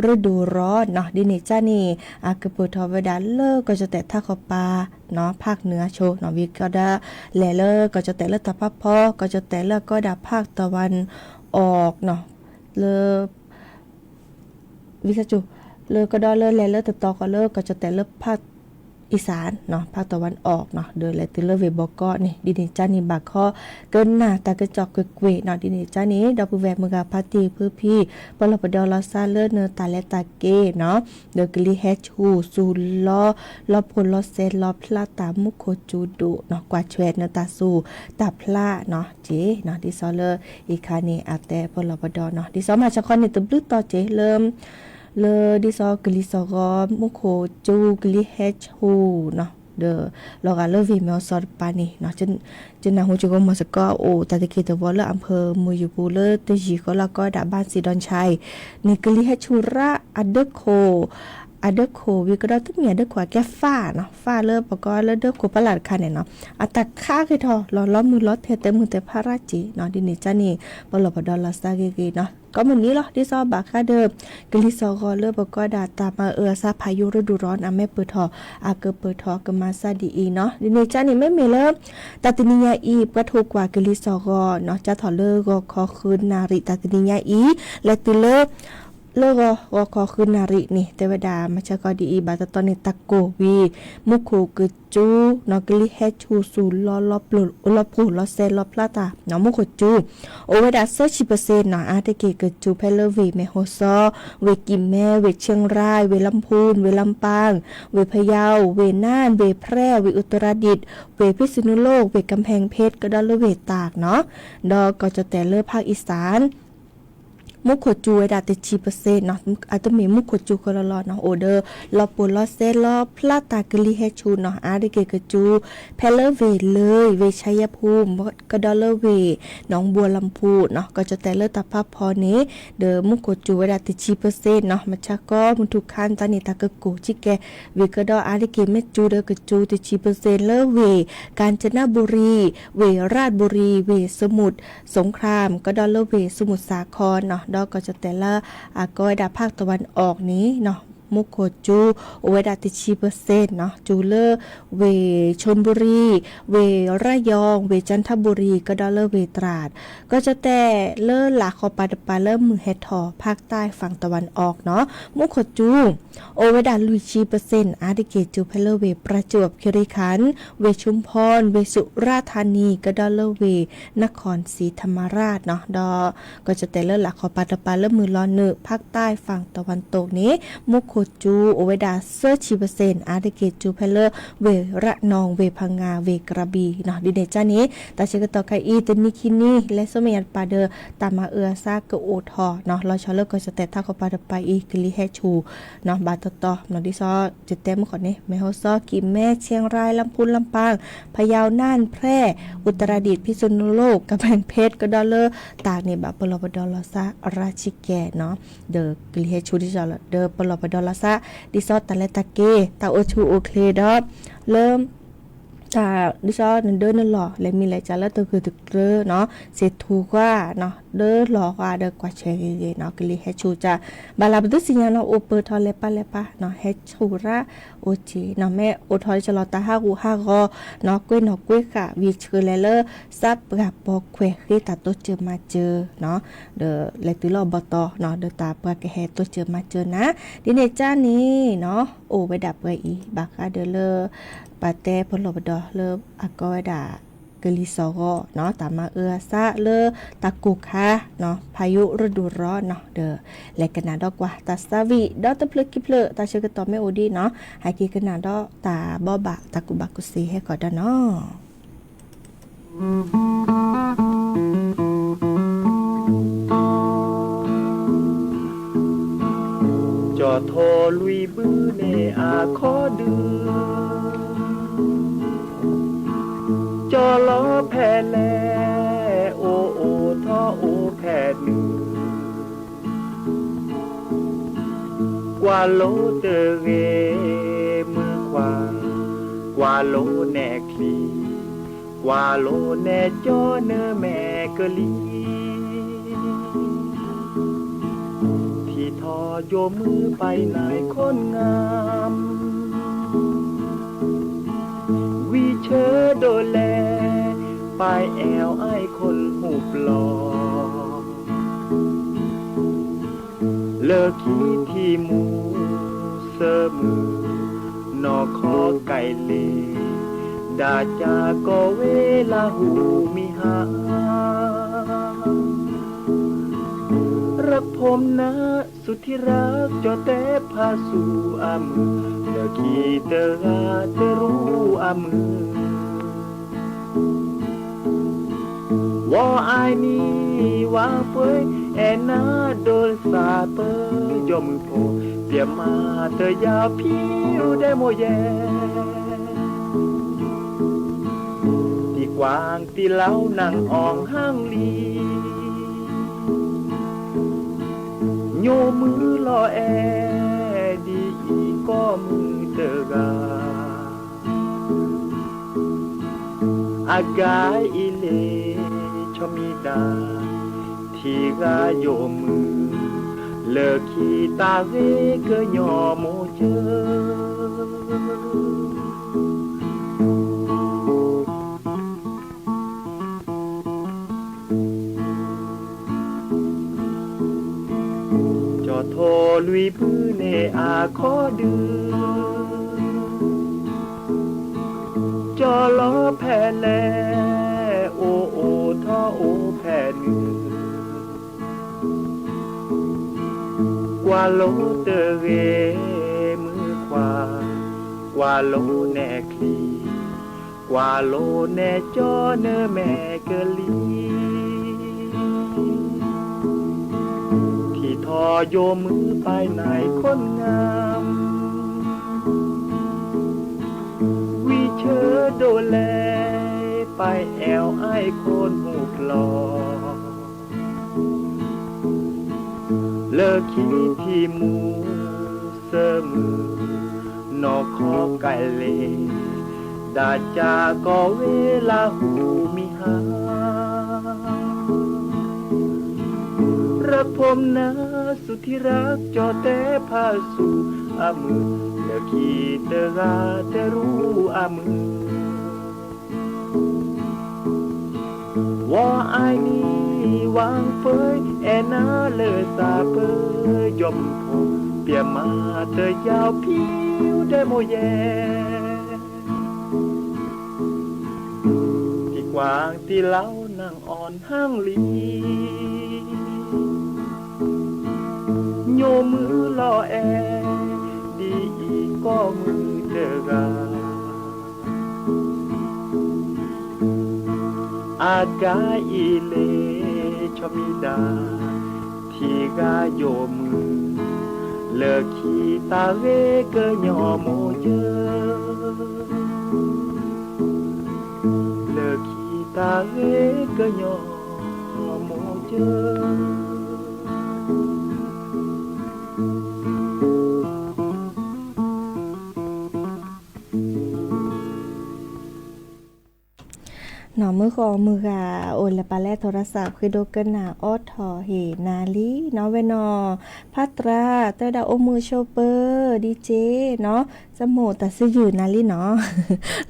ฤดูร้อนနီၣ် ဒ်န့ၣ်ကၢ်န့ၣ် အကပၢၢ်ထီၣ်ဝဲဒၣ်လၢကီၢ်ကၠီၣ်တဲၣ်ထးခီပၤနီၣ် ภาคเหนือဆိနီၣ် ဝံၤကဒီး လဲၤလၢကီၢ်ကၠီၣ်တဲၣ်လၢတၢ်ဖးဖီ ကီၢ်ကၠီၣ်တဲၣ်လၢအကိးဝဲဒၣ် ภาคตะวันออกနီၣ် လၢ ဝံသးစူၤ လၢကဒီးလၢလဲၤလၢတတီၤဃီလၢကီၢ်ကၠီၣ်တဲၣ်လၢ ภาคอีสานနီၣ် ภาคตะวันออกနီၣ် ဒီးလဲၤတုၤလၢဝ့ၢ်ဘီကီးန့ၣ် ဒ်န့ၣ်ကၢ်န့ၣ် ဘၣ်ခီကနၣ်တၢ်ကစီၣ်ကွ့ၢ်ကွ့ၢ်နီၣ် ဒ်န့ၣ်ကၢ်န့ၣ် ဒီပုၢ်ဝဲၢ်မုၢ်ဂၤဖါတံၢ်ဖုဖံ ပလီၢ်ပဒီလီၤသးလၢနတၢ်လဲၤတၢ်က့ၤနီၣ် ဒီးကလံၤဟဲဆူၣ်ဆူၣ်လီၤ လီၤပှီၢ်လီၤစဲးလီၤဖျးတၢ် မူခိၣ်စူၤဒိၣ်နီၣ် ကွၢ်ဆွဲးနတၢ်ဆူၣ်တၢ်ဖျးနီၣ် က့ၤနီၣ် ဒ်သိးလၢအံၤခါန့ၣ် အတဲပလီၢ်ပဒီနီၣ် ဒ်သိးမၤဆါခီန့ၣ် တဘျုးတီၤက့ၤလၢ လၢဒ်သိးကလံၤစီၤဂီၤ မူခိၣ်စူၤ ကလံၤဟဲဆူၣ်နီၣ် ဒီးလီၤဂာ်လၢဝ့ၢ်မဲၢ်ဟီၣ်စီတပၤန့ၣ်နီၣ် ကနၢ်ဟူကကိမီၤစ့ၢ်ကီး အိၣ်တၢ်တက့ၢ်တဝီလၢ อำเภอ မုၢ်ယူၤပူၤ လၢတယံၤဃီလၢအကိးဝဲဒၣ် บ้านศรีดอนชัยန့ၣ် ကလံၤဟဲဆူၣ်ရၣ်အဒၢခိၣ် အဒၢခိၣ်ဝံၤကဒီးတမ့ၢ်အဒၢခိၣ် အကဲ fireနီၣ် fire လၢပကိးလၢဒၢခိၣ်ပလၢ်တခါန့ၣ်နီၣ် အတၢ်ခးက့ၤထီၣ်လီၤ လီၤမုၢ်လီၤထဲး တဲမုၢ်တဲဖးရၣ်က့ၤနီၣ် ဒ်န့ၣ်ကၢ်န့ၣ် ပလီၢ်ပဒီလီၤသးဂ့ၤဂ့ၤနီၣ် ကိးမုၢ်နံၤလီၤ ဒ်သိးဘၣ်ဃးဒီး ကလံၤစီၤဂီၤလၢပကိးဝဲဒၣ်တၢ်မၤအၢအသး พายุฤดูร้อน အမ့ၢ်ပၢၢ်ထီၣ် အကပၢၢ်ထီၣ်ကမၤသးဒ်အံၤနီၣ် ဒ်န့ၣ်ကၢ်န့ၣ် မ့မ့ၢ်လၢ တၢ်တနံၤညါအံၤ ပှၤထိၣ်ကွၢ်ကလံၤစီၤဂီၤနီၣ် ကၢ်ထီၣ်လၢဂီၤခီဃုနၣ်ရံၣ် တၢ်တနံၤညါအံၤ လဲၤတုၤလၢ လၢဂီၤ ဂီၤခီဃုနၣ်ရံၣ်န့ၣ် တဲဝဲဒၣ် မၤဆါခီဒ်အံၤ ဘၣ်တတီန့ၣ် တၢ်ကိၢ်ဝံၤ မူခိၣ်ကစူၤနီၣ် ကလံၤဟဲဆူၣ်ဆူၣ်လီၤ လီၤပှီၢ်လီၤစဲးလီၤဖျးတၢ်နီၣ် မူခိၣ်စူၤ အိၣ်ဝဲဒၣ်သၢဆံပၢၢ်စ့ၣ်နီၣ် အါတက့ၢ်ကစူၤဖဲလၢဝ့ၢ်မဲၢ်ဟီၣ်စီ ဝ့ၢ်ကံၣ်မဲ ဝ့ၢ်ခၠ့ၣ်ရၢၣ် ဝ့ၢ်လမ်းဖူ ဝ့ၢ်လမ်းပၢင် ဝ့ၢ်ဖယီ ဝ့ၢ်နၢၣ် ဝ့ၢ်ဖြဲၣ် ဝ့ၢ်အူတရဒံး ဝ့ၢ်ဖံးစနူလိၣ် ဝ့ၢ်ကၣ်ဖဲၣ်ဖ့း ကဒီးလၢဝ့ၢ်တၢးနီၣ် ဒီးကီၢ်ကၠီၣ်တဲၣ်လၢ ภาคอีสาน မူခိၣ်စူၤဝဲဒၣ်တဆံပၢၢ်စ့ၣ်နီၣ် အတမ့ၢ်မူခိၣ်စူၤဃီလီၤလီၤနီၣ် အိၣ်ဒီး လီၤပှီၢ်လီၤစဲးလီၤဖျးတၢ် ကလံၤဟဲဆူၣ်နီၣ် အါတက့ၢ်ကစူၤ ဖဲလၢဝ့ၢ်လၢၢ် ဝ့ၢ်ခၠါယဲၣ်ဖူ ကဒီးလၢဝ့ၢ် หนองบัวลำภูနီၣ် ကီၢ်ကၠီၣ်တဲၣ်လၢတၢ်ဖးဖီန့ၣ် ဒီးမူခိၣ်စူၤဝဲဒၣ်တဆံပၢၢ်စ့ၣ်နီၣ် မၤဆါခီ မုၢ်ထူၣ်ခါတၢ်န့ၣ် တၢ်ကကိၢ်ဆံးကဲ ဝံၤကဒီးအါတက့ၢ်မ့ၢ်စူၤဒီးကစူၤတဆံပၢၢ်စ့ၣ် လၢဝ့ၢ် กาญจนบุรี ဝ့ၢ် ราชบุรี ဝ့ၢ် สมุทรสงคราม ကဒီးလၢဝ့ၢ် สมุทรสาครနီၣ် ဒီးကီၢ်ကၠီၣ်တဲၣ်လၢ အကိးဝဲဒၣ် ภาคตะวันออกန့ၣ် မူခိၣ်စူၤ အိၣ်ဝဲဒၣ်တဆံပၢၢ်စ့ၣ်နီၣ် စူၤလၢ ဝ့ၢ် ชลบุรี ဝ့ၢ် ระยอง ဝ့ၢ် จันทบุรี ကဒီးလၢဝ့ၢ် ตราด ကီၢ်ကၠီၣ်တဲၣ်လၢလာ်ခီပၤတပၤလၢမုၢ်ဟဲထီၣ် ภาคใต้ฝั่งตะวันออกနီၣ် မူခိၣ်စူၤ အိၣ်ဝဲဒၣ်လွံၢ်ဆံပၢၢ်စ့ၣ် အါတက့ၢ်စူၤဖဲလၢဝ့ၢ် ประจวบคีรีขันธ์ ဝ့ၢ် ชุมพร ဝ့ၢ် สุราษฎร์ธานี ကဒီးလၢဝ့ၢ် นครศรีธรรมราชနီၣ် ဒီးကီၢ်ကၠီၣ်တဲၣ်လၢလာ်ခီပၤတပၤလၢမုၢ်လီၤနုာ် ภาคใต้ฝั่งตะวันตกန့ၣ် မူခိၣ်စူၤအိၣ်ဝဲဒၣ်သၢဆံပၢၢ်စ့ၣ် အါတက့ၢ်စူၤဖဲလၢဝ့ၢ် ระนอง ဝ့ၢ် พังงา ဝ့ၢ် กระบี่နီၣ် ဒ်န့ၣ်ကၢ်န့ၣ် တၢ်ဆၢကတီၢ်ခဲအံၤ တနံၤခံနံၤ လဲၤဆူမဲာ်ညါတပၤဒီး တၢ်မၤအၢအသးကအိၣ်ထီၣ်နီၣ် လီၤဆီလၢကီၢ်ကၠီၣ်တဲၣ်ထးခီပၤတပၤအံၤ ကလံၤဟဲဆူၣ်နီၣ် ဘၣ်တတီနီၣ် ဒ်သိးယတဲမုၢ်ဃီန့ၣ် မဲၢ်ဟီၣ်စီ ကံၣ်မဲ ခၠ့ၣ်ရၢၣ် လမ်းဖူ ลำปาง พะเยา น่าน แพร่ อุตรดิตถ์ พิษณุโลก กำแพงเพชร ကဒီးလၢတၢ်န့ၣ် ဘၣ်ပလီၢ်ပဒီလီၤသးရၣ်ဆံးကဲနီၣ် ဒီးကလံၤဟဲဆူၣ်ဒ်သိးလီၤ ဒီးပလီၢ်ပဒီလီၤသး ဒ်သိးတၢ်လဲၤတၢ်က့ၤ တၢ်အိၣ်ဆူၣ်အိၣ်ချ့ဒီး လၢ တၢ်ဒ်သိးနဒၢနလီၢ် လဲၤမံၤလဲၤစၢၤလၢတဂၢၢ်တကျၢၤနီၣ် စ့ၢ်ထူၣ်ကွၢ်နီၣ် ဒၢလီၤကွၢ်ဒီးကွၢ်ဆၢဂ့ၤဂ့ၤနီၣ် ကလံၤဟဲဆူၣ်ကၢ် ဘၣ်လၢပသုစံၣ်ညါနီၣ် အိၣ်ပၢၢ်ထီၣ်လဲၤပာ်လဲၤပာ်နီၣ် ဟဲဆူၣ်ရၣ်အိၣ်က့ၤနီၣ် မ့ၢ်အိၣ်ထီၣ်ဒ်သိးလီၤတၢ်ဟးဂူာ်ဟးဂီၤနီၣ် ကွ့ၢ်နီၣ်ကွ့ၢ်ဃာ် ဝံၤဆှၢလဲၤလၢ စးပှၤပိာ်ခွဲးဃ့တၢ်တိစၢၤမၤစၢၤနီၣ် ဒီးလဲၤတုၤလၢအဘီတီၣ်နီၣ် ဒီးတၢ်ပှၤကဟဲတိစၢၤမၤစၢၤနၤ ဒ်န့ၣ်ကၢ်န့ၣ်နီၣ် အိၣ်ဝဲဒၣ်ပှဲၤအံၤ ဘၣ်ဃးဒီးလၢ ပှၤတဲပလီၢ်ပဒီလၢအကိးဝဲဒၣ် ကလံၤစိးဂီၤနီၤ တၢ်မၤအၢအသးလၢတၢ်ကိၢ်ခါနီၤ พายุฤดูร้อนနီၤ ဒီးလဲၤကနၣ်ဒီးကွၢ်တၢ်သးဝံၣ် ဒီးတဖျၢၣ်ခံဖျၢၣ် တၢ်ဆၢကတီၢ်မ့ၢ်အိၣ်ဒံးနီၤ ဟဲက့ၤကနၣ်ဒီးတၢ်ဘိးဘၣ်တၢ်ကူၣ်ဘၣ်ကူၣ်သ့ဟဲခီဒၣ်နီၤ. ကၠီၣ်ထိၣ်လွံၢ်ဘုန့ၣ်အခီဒုး ကၠီၣ်လီၤဖဲလဲၣ် အိၣ်အိၣ်ထီၣ်အိၣ်ဖဲနုာ် ကွၢ်လိတဂ့ၤမုၢ်ခွါ ကွၢ်လိနဲၣ်ချံ ကွၢ်လိနဲၣ်ကၠီၣ်နမဲာ်ကလံၤ ထံထီၣ်ယိာ်မုၢ်ပၢ်နၤခီနငၢမ် ဝံၤဆၢဒိၣ်လဲၣ် ပၢ်အဲၣ်အံၤခိၣ်ဟူးပျီ လၢခံထံမူစၢမုၢ် နီၢ်ခီကဲလ့ ဒၣ်ကၢ်ကီၢ်ဝဲလၢဟူးမံဟါ รักผมนะ สุดที่รัก ကၠီၣ်တဲဖးဆူအမုၢ် လၢခံတဂၤတရူးအမုၢ် 我爱你 ဝါပှဲၤ အဲၣ်နၤဒိၣ်စၢ်ပၢ ယီၢ်မုၢ်ဖိ 别骂得要ผิวได้หมดแยะ တံၤကွၢ်တံၤလီၤနၤအီၣ်ဟၣ်လံ ညိၣ်မုၢ်လီၤအဲၣ် ဒ်အံၤကီၢ်မုၢ်တဂၤ အဂၤအံၤလ့ ဆီမံဒၣ် ထံဂၤယိာ်မုၢ် လၢခံတၢ်ဂ့ၤကညီမိၢ်ကၢ ကၠီၣ်ထိၣ်လွံၢ်ဘုန့ၣ်အခီဒုး ကၠီၣ်လီၤဖဲလဲၣ် အိၣ်အိၣ်ထီၣ်အိၣ်ဖဲနုာ် ကွၢ်လိတဂ့ၤ မုၢ်ခွါ ကွၢ်လိနဲၣ်ချံ ကွၢ်လိနဲၣ်ကၠီၣ်နမဲာ်ကလံၤ ထံထီၣ်ယိာ်မုၢ်ပၢ်နၤခီနငၢမ် ဝံၤဆၢဒိၣ်လဲၣ် ပၢ်အဲၣ်အံၤခိၣ်ဟူးပျီ လၢခံထံမူစၢမုၢ် နီၢ်ခီကဲလ့ ဒၣ်ကၢ်ကီၢ်ဝဲလၢဟူးမံဟါ รักผมนะ สุดที่รัก ကၠီၣ်တဲဖးဆူအမုၢ် လၢခံတဂၤတရူးအမုၢ် 我爱你 ဝါပှဲၤ အဲၣ်နၤလၢစၢ်ပၢ ယီၢ်မုၢ်ဖိ 别骂得要ผิวได้หมดแยะ တံၤကွၢ်တံၤလီၤနၤအီၣ်ဟၣ်လံ ညိၣ်မုၢ်လီၤအဲၣ် ဒ်အံၤကီၢ်မုၢ်တဂၤ အဂၤအံၤလ့ ဆီမံဒၣ် ထံဂၤယိာ်မုၢ် လၢခံတၢ်ဂ့ၤကညီမိၢ်ကၢ လၢခံတၢ်ဂ့ၤကညီမိၢ်ကၢ နီၢ်မုၢ်ဃီမုၢ်ဂၤ အိၣ်လၢပာ်လၢ โทรศัพท์ ဃ့ဒိကနၣ်အီထီၣ်ဟ့ၣ်နၤလံနီၤ ဝဲနီၤ ဖးတြၢ် တဲဝဲဒၣ်အိၣ်မူအဆိပၢ ဒ်က့နီၤ စမိၣ်တၢ်စံယုၢ်နၤလံနီၤ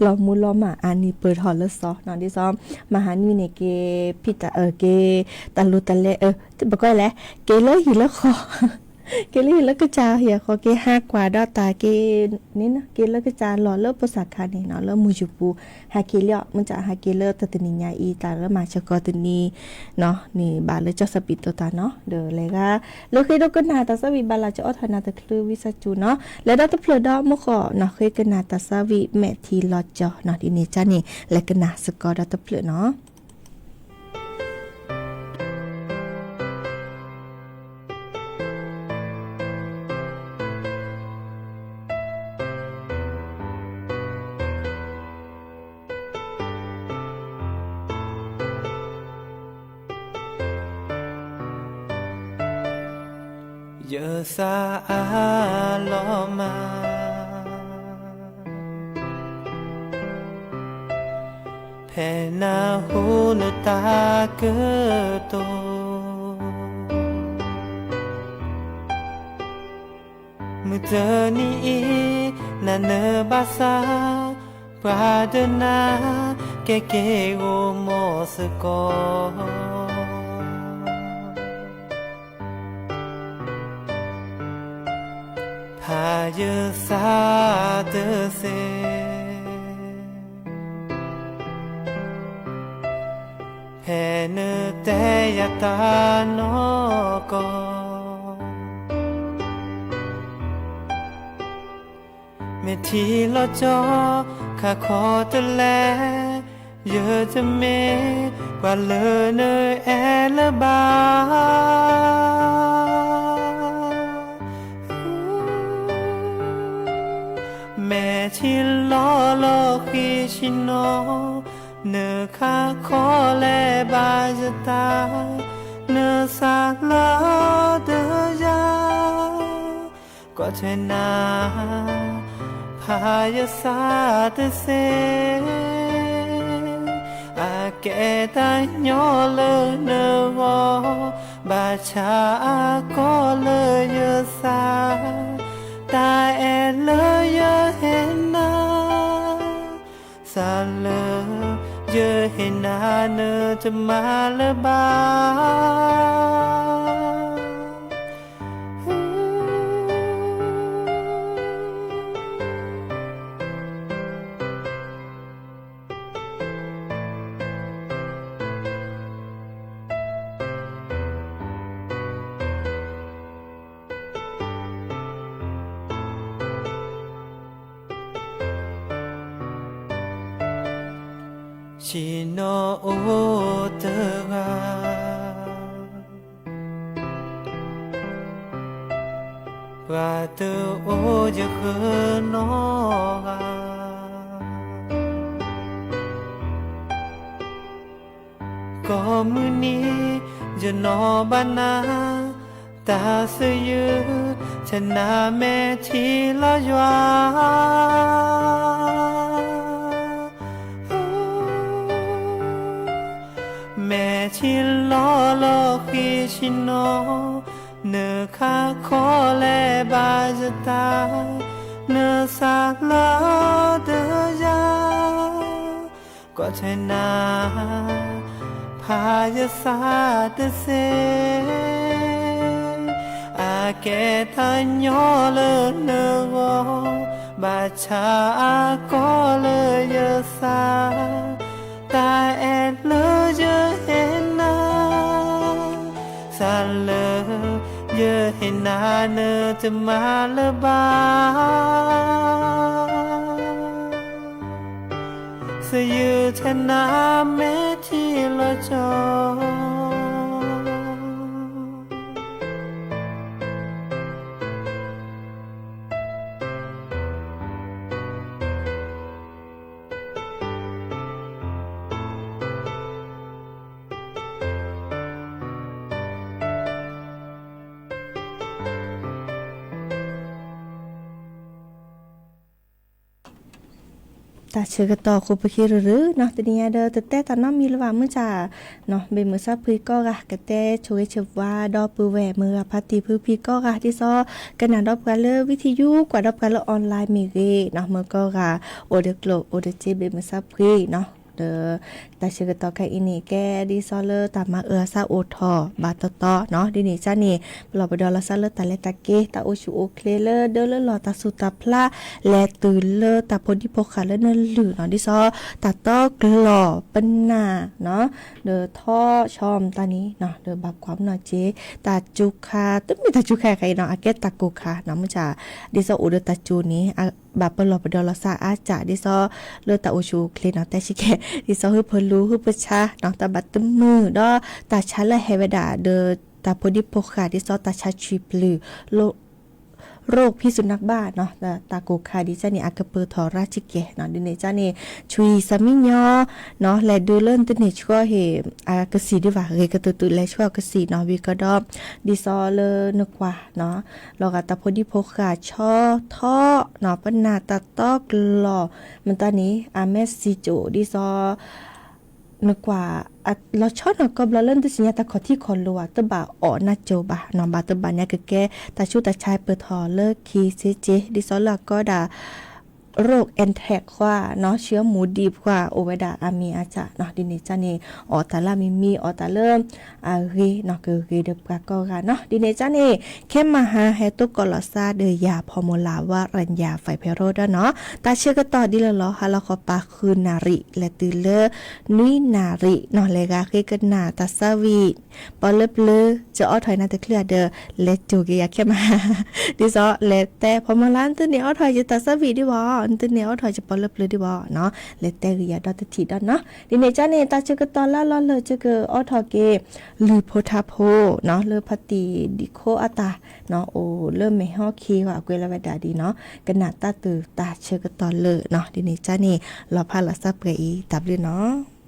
လီၤမူလီၤမၢ်အါနံၤပၢၢ်ထီၣ်လၢစီနီၤ ဒ်သိး မဟါနွံန့ၣ်က့ၤ ဖံးတၢ်အၢၣ်က့ၤ တၢ်လိၤတၢ်လဲၤအၢ ပကွၢ်လဲၣ် က့ၤလၢဟံၣ်လၢဃီ က့ၤလၢဟံၣ်လၢကစၢ်ဟံၣ်အဃိ က့ၤဟးကွၢ်ဒီးတၢ်က့ၤန့ၣ်နီၤ, က့ၤလၢကစၢ်လီၢ်လၢပူၤစၢ်ခါန့ၣ်နီၤ, လၢမုၢ်ယူၤပူၤ ဟဲက့ၤလံအီၤ, မုၢ်စၢ်ဟဲက့ၤလၢတၢ်တနံၤညါအံၤ တၢ်လၢမၤစၢၤကီးတနံၤနီၤ, န့ၣ်ဘၣ်လၢကၠီၣ်စၢ်ပံတိၢ်တၢ်နီၤ, ဒီးလဲၤဂၤ လၢဃ့ဒိကနၣ်တၢ်သးဝံၣ်ဘၣ်လၢကအိးထီၣ်နၤတချုးဝံသးစူၤနီၤ, လဲၤဒီးတဖျၢၣ်ဒီးမုၢ်ဃီနီၤ, ဃ့ကနၣ်တၢ်သးဝံၣ်မဲာ်ထံလီၤကၠီနီၤ, ဒ်န့ၣ်ကန့ၣ် လဲၤကနၣ်စ့ၢ်ကီးဒီးတဖျၢၣ်နီၤ. ယသးအါလီၤမး ဖဲနၢ်ဟူနတၢ်ကတိၤ မုၢ်တနံၤအံၤ နၤနဘၣ်ဆါ ပှၤဒီးနၤ ကက့ၤဂီၤမီၢ်စ့ၢ်ကီး ဖးယသးတစဲး ဖဲနတဲယၤတၢ်နီၢ်ကီၢ် မ့ၢ်ထံလီၤကၠီ ခးခီတလဲ ယတမ့ၢ်ပှၤလၢနအဲၣ်လၢၤဘၣ် မဲာ်ထံလီၤလီၤဃံၤဆ့ၣ်နီၤ နခးခီလဲၤဘၣ်ယသး နသးလၢတယၤ ကွၢ်ထွဲနၤ ဖးယသးတစဲး အကဲတၢ်ညီလၢနဂီၢ် ဘၣ်ဆၣ်အကီလၢယသး တၢ်အဲၣ်လၢယဟ့ၣ်နၤ သးလၢယဟ့ၣ်နၤနတမၤလၢၤဘၣ် ဆ့ၣ်နီၤအိၣ်တဂၤ ပှၤတအိၣ်ယဃၢၤနီတဂၤ ကိးမုၢ်နံၤ ယနီၣ်ဘၣ်နၤ တၢ်သယုၢ် ဆနၢ်မဲာ်ထံလီၤယွၤ မဲာ်ထံလီၤလီၤဃံၤဆ့ၣ်နီၤ နခးခီလဲၤဘၣ်ယသး နသးလၢတယၤ ကွၢ်ထွဲနၤ ဖးယသးတစဲး အကဲတၢ်ညီလၢနဂီၢ် ဘၣ်ဆၣ်အကီလၢယသး တၢ်အဲၣ်လၢယဟ့ၣ်နၤ သးလၢယဟ့ၣ်နၤနတမၤလၢၤဘၣ် သယုၢ်ထဲနၤမဲာ်ထံလီၤကၠီ တၢ်ဆၢကတီၢ်ဃိပဃ့ရူၤရူၤနီၤ တနံၤညါဒီး တတဲတၢ်နီတမံၤလၢၤဘၣ် မုၢ်ဆါ ဘ့ၣ်မုၢ်ဆါဖှံကိးဂၤ ကတဲဆိၣ်ဂ့ၤဆိၣ်ဝါဒီပုၢ်ဝဲၢ်မုၢ်ဂၤဖါတံၢ်ဖုဖံကိးဂၤ ဒ်သိးကနၣ်ဒီးပှၤလၢ ဝံထံယူ ကွၢ်ဒီးပှၤလၢ online မ့ၢ်ဂ့ၤနီၤ မုၢ်ကိးဂၤ အိၣ်ဒီးကျိၣ်အိၣ်ဒီးစ့ ဘ့ၣ်မုၢ်ဆါဖှံနီၤ ဒီး တၢ်ဆၢကတီၢ်ခဲအံၤန့ၣ် ကဲဒ်သိးလၢတၢ်မၤအၢအသးအိၣ်ထီၣ်ဘၣ်တီတီနီၤ, ဒ်န့ၣ်ကန့ၣ် ပလီၢ်ပဒီလီၤသးလၢတၢ်လဲၤတၢ်က့ၤ တၢ်အိၣ်ဆူၣ်အိၣ်ချ့လၢဒၢလၢလီၢ် တၢ်ဆူးတၢ်ဖျါ လဲၤတုၤလၢတၢ်ဖိဒံဖိဃာ်လၢနလုၢ်နီၤ, ဒ်သိးတၢ်တီကျိာ်ပနၢ်နီၤ, ဒီးထီၣ်ဆီမတၤန့ၣ်နီၤ, ဒီးဘၣ်ကွၢ်မနီၢ်က့ၤ တၢ်စူၤခါ တမ့ၢ်တၢ်စူၤခါခဲအံၤနီၤ, အကဲတၢ်ကိၢ်ခါနီၤ, မုၢ်ဆါ ဒ်သိးအိၣ်ဒီးတၢ်စူၤန့ၣ် ဘၣ်ပလီၢ်ပဒီလီၤသးအါစၢ် ဒ်သိးလၢတၢ်အိၣ်ဆူၣ်အိၣ်ချ့နီၤ, တဲဆံကဲ ဒ်သိးဟုဖၢလူၤဟုဖၢဆါနီၤ, တၢ်ဘၣ်တမုာ်ဒီးတၢ်ဆါလၢဟဲဝဲဒၣ်ဒီး တၢ်ဖိဒံဖိဃာ် ဒ်သိးတၢ်ဆါဆွံပျုၢ် ရိၣ်ဖံးသူၣ်နၢ်ဘၣ်နီၤ, တၢ်ကိၢ်ခါဒ်ကန့ၣ် အကပၢၢ်ထီၣ်ရၣ်စ့ၢ်ကီးနီၤ, ဒ်န့ၣ်ကန့ၣ် ဆွံစၢ်မံညီနီၤ, လဲၤဒုးလၢနတန့ၢ်ဆှီဟ့ၣ် အကစံၣ်ဒံးဘၣ် ဂ့ၤကတၢၢ်တုၤလဲၤဆှၢကစံၣ်နီၤ, ဝံၤကဒီး ဒ်သိးလၢနကွၢ်နီၤ, လီၤဂာ်တၢ်ဖိဒံဖိဃာ်ဆီထီၣ်နီၤ, ပနၢ်တၢ်တီကျိာ် မတၤန့ၣ် အမဲစံၣ်ကၠိၣ် ဒ်သိး နကွၢ် လီၤဆီနီၤ ကိးဘျီလၢနတသ့ၣ်ညါတၢ်ခီၣ်ထံးခီၣ်လိၤဧါ, တဘၣ်အီၣ်နၢ်ကၠိၣ်ဘၣ်နီၤ, ဘၣ်တဘၣ်န့ၣ် အကကဲ တၢ်ဆူးတၢ်ဆါပၢၢ်ထီၣ်လၢခံစ့က့, ဒ်သိးလၢအကီဒၣ် ရိၣ် N T X ခွါနီၤ, ဆှၢမူဒံးခွါ အိၣ်ဝဲဒၣ်အမံၤအါစၢ်နီၤ, ဒ်န့ၣ်ကန့ၣ် အီၣ်တၢ်လၢအမံၤမံၤ အီၣ်တၢ်လၢအဂ့ၤနီၤ, ကဂ့ၤဒီးပှၤကိးဂၤနီၤ, ဒ်န့ၣ်ကန့ၣ် ခဲမဟါဟဲတိကိးလီၤသးဒီးယၤ ဖီမူၤလး ဝါရံယၤ ဖဲဖဲရိဒီးနီၤ, တၢ်ဆၢကတီၢ်ဒ်လဲၣ်လီၤ, ဟါလီၤဃီပၤဃုနၣ်ရံၣ် လဲၤတုၤလၢ နွံနၣ်ရံၣ်နီၤ, လဲၤဂၤဃ့ကနၣ်တၢ်သးဝံၣ် ပီလၢပျၢၤ ကအိးထီၣ်နၤတချုးဒီး လဲၤစိာ်က့ၤယၤခဲမဟါ ဒ်သိးလဲၤတဲ ဖီမူၤလး နတန့ၢ်အိးထီၣ်ယတၢ်သးဝံၣ်ဒံးဘၣ်, နတန့ၢ်အိးထီၣ်ယပီလၢပျၢၤဒံးဘၣ်နီၤ, လဲၤတဲဂ့ၤယၤဒီတထံၣ်ဒီးနီၤ, ဒ်န့ၣ်ကန့ၣ် တၢ်ဆၢကတီၢ်လၢလီၤလၢာ် ကအိးထီၣ်က့ၤ လုၢ်ဖိထါဖိနီၤ, လၢဖါတံၢ်ဒံးခိအတၢ်နီၤ, အိၣ်လၢမဲာ်ဟီခံဂီၤ အကွဲးလီၤဝဲဒၣ်ဒ်နီၤ, ကနၣ်တၢ်တုၤတၢ်ဆၢကတီၢ်လၢာ်နီၤ, ဒ်န့ၣ်ကန့ၣ် လီၤဖးလီၤသးပှဲၤအံၤ တၢ်ဘျုးနီၤ.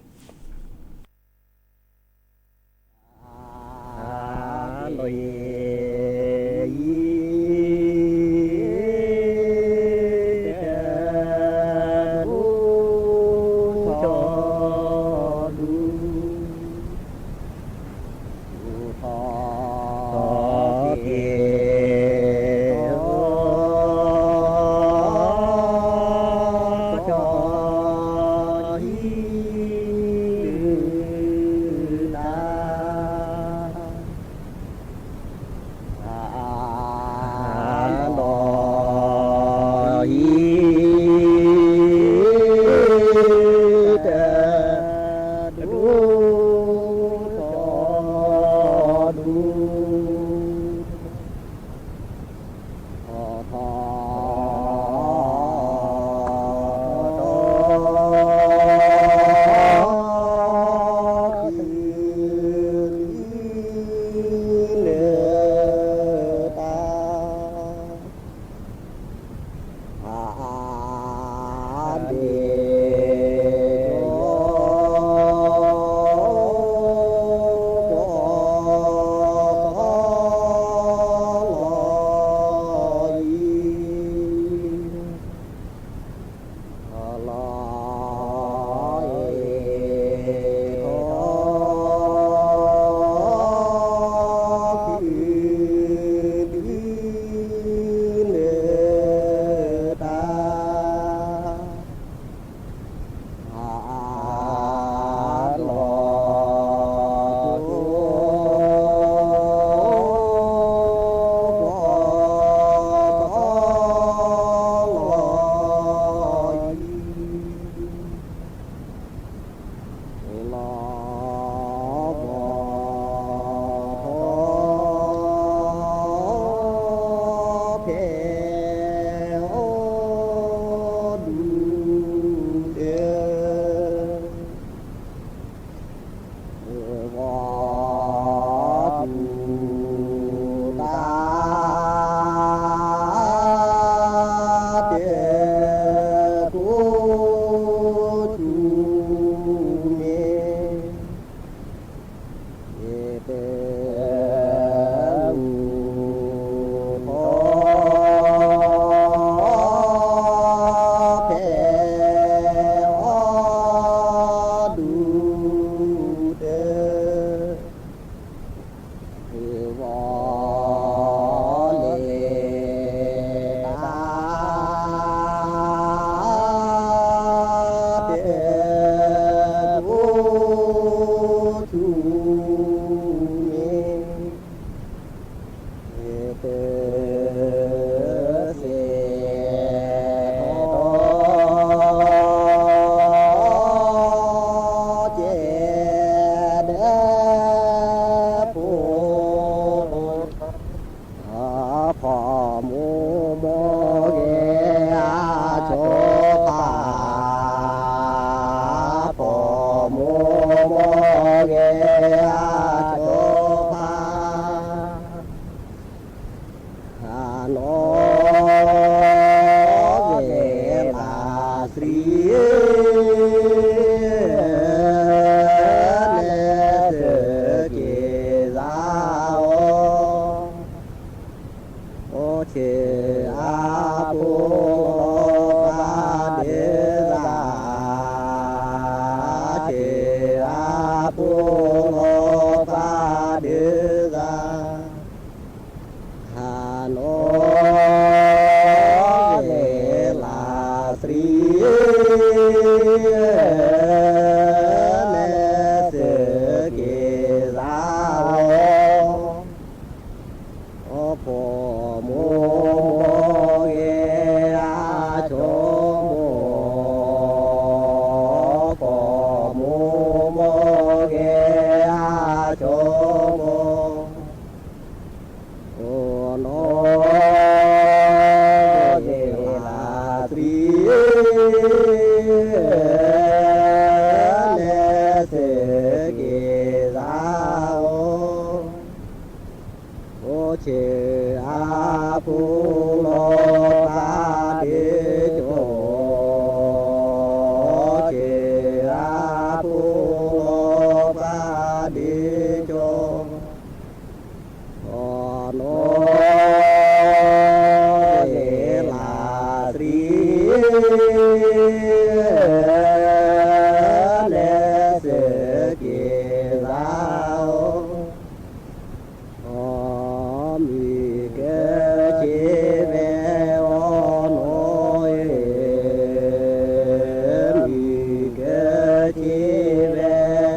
ထံဝဲ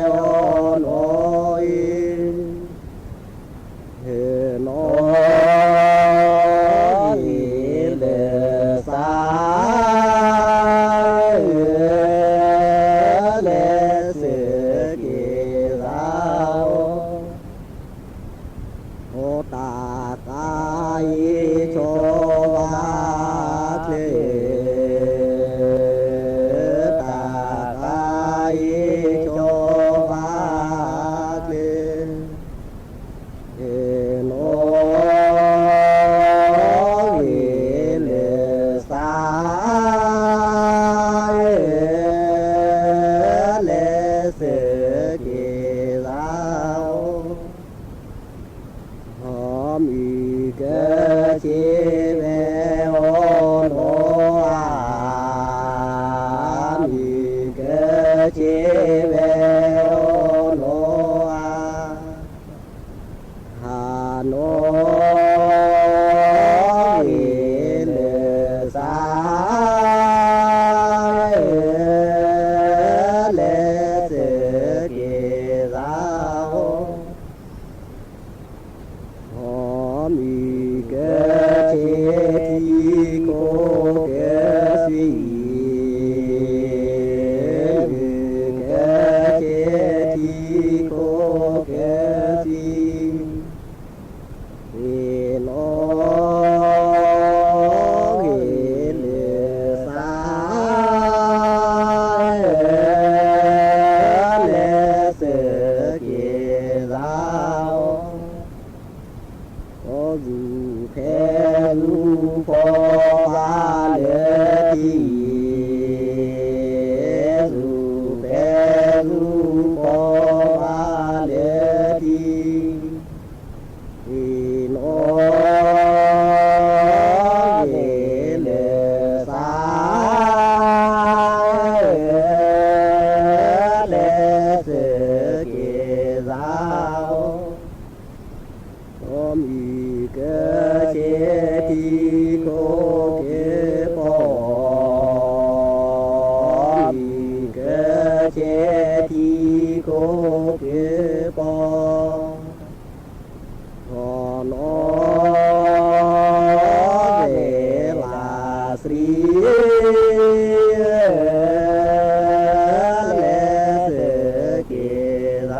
အီၤနီၤအံၤ, နီၤအံၤလၢစါ လဲၤစၢၤက့ၤသးအီၤ, အိၣ်တၢ်ဃါအံၤဆိဘၣ်ချ့, တၢ်ဃါအံၤဆိဘၣ်ချ့, နီၤအံၤလၢစါ လဲၤစၢၤက့ၤသးအီၤ, ဟီမုၢ်ကဆ့ဝဲအီၤနီၤဧါ, မုၢ်ကဆ့ဝဲအီၤနီၤဧါ, ဟါ နီၤအံၤလၢစါ လဲၤစၢၤက့ၤသးအီၤ, ဟီမုၢ်ကဆ့ထံခိၣ်ကဲသွံ, မုၢ်ကဆ့ထံခိၣ်ကဲသွံ, နီၤအံၤလၢစါ လဲၤစၢၤက့ၤသး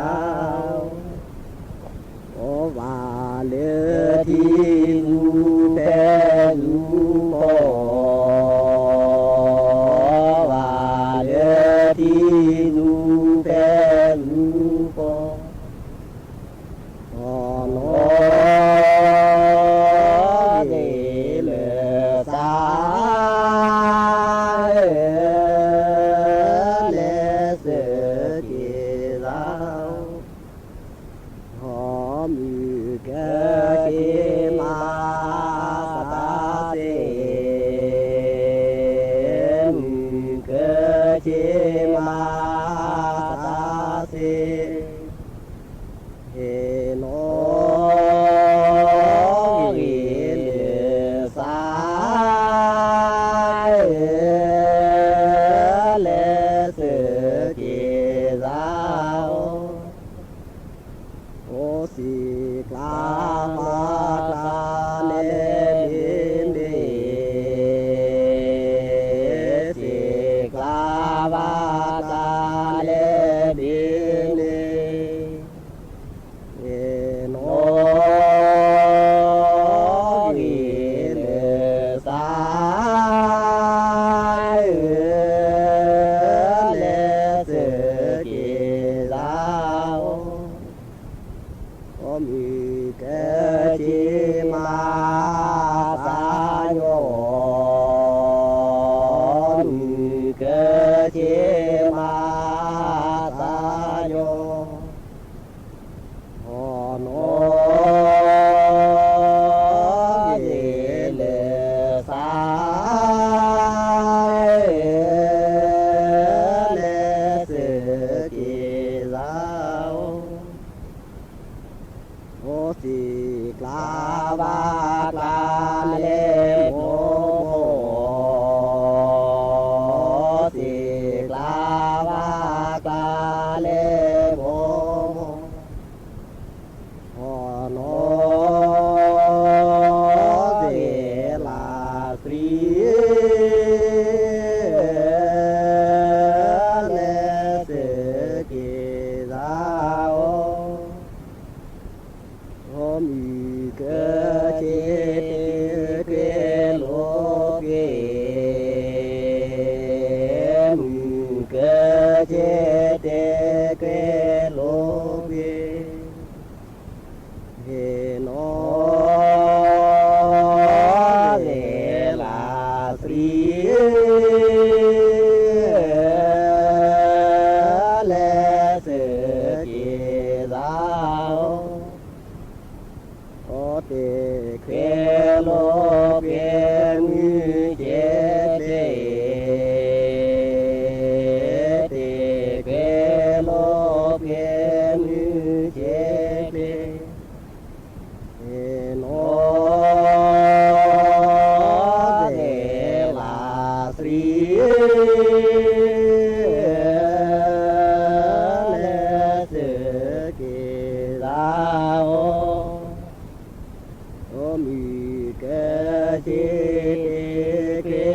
အီၤ, အိၣ်သူၣ်ဖဲသူၣ်ဖီဘၣ်လၢထံ, သူၣ်ဖဲသူၣ်ဖီဘၣ်လၢထံ, နီၤအံၤ လဲၤစၢၤ လဲၤစၢၤက့ၤသးအီၤ, မုၢ်ကဆ့ထံခိၣ်ကဲပီၤ, မုၢ်ကဆ့ထံခိၣ်ကဲပီၤ, နီၤအံၤ လါစရံ လဲၤစၢၤက့ၤသး အိၣ်ဘၣ်လၢထံသူၣ်ဖဲသူၣ်ဖီ, ဘၣ်လၢထံသူၣ်ဖဲသူၣ်ဖီ, နီၤအံၤ လၢစါ လဲၤစၢၤက့ၤသး မုၢ်ကဆ့မၤသးစ့, မုၢ်ကဆ့မၤသးစ့, နီၤအံၤ လၢစါ လဲၤစၢၤက့ၤသး အိၣ်စံာ်ကျါဘၣ်ကျါလဲၤဘ့ၣ်န့ၣ်, စံာ်ကျါဘၣ်ကျါလဲၤဘ့ၣ်န့ၣ်, နီၤအံၤ လၢစါ လဲၤစၢၤက့ၤသး မုၢ်ကဆ့မၤသးညီ, မုၢ်ကဆ့မၤသးညီ, နီၤအံၤ လၢစါ လဲၤစၢၤက့ၤသး အိၣ်စံာ်ကျါဘၣ်ကျါလဲၤမိၢ်မိၢ်, စံာ်ကျါဘၣ်ကျါ ကဲကဲလိာ်ကွဲ ဟ့ၣ်နီၣ်ဂ့ၤလၢသရံ လဲၤစၢက့ၤသးအီၤ အီတဲာ်ကွဲလိာ်ကွဲမုၢ်ကဲကဲ တဲာ်ကွဲလိာ်ကွဲမုၢ်ကဲကဲ ဟ့ၣ်နီၣ်ဂ့ၤလၢသရံ လဲၤစၢက့ၤသးအီၤ အီမုၢ်ကဆ့တကဲ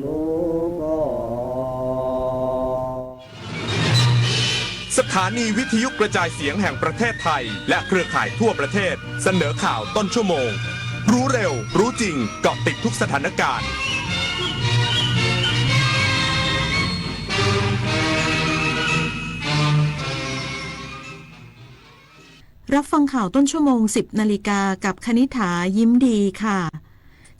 လိာ်ကီး สถานีวิทยุกระจายเสียงแห่งประเทศไทยและเครือข่ายทั่วประเทศเสนอข่าวต้นชั่วโมง รู้เร็ว รู้จริง เกาะติดทุกสถานการณ์ รับฟังข่าวต้นชั่วโมง สิบนาฬิกา กับคณิษฐา ยิ้มดีค่ะ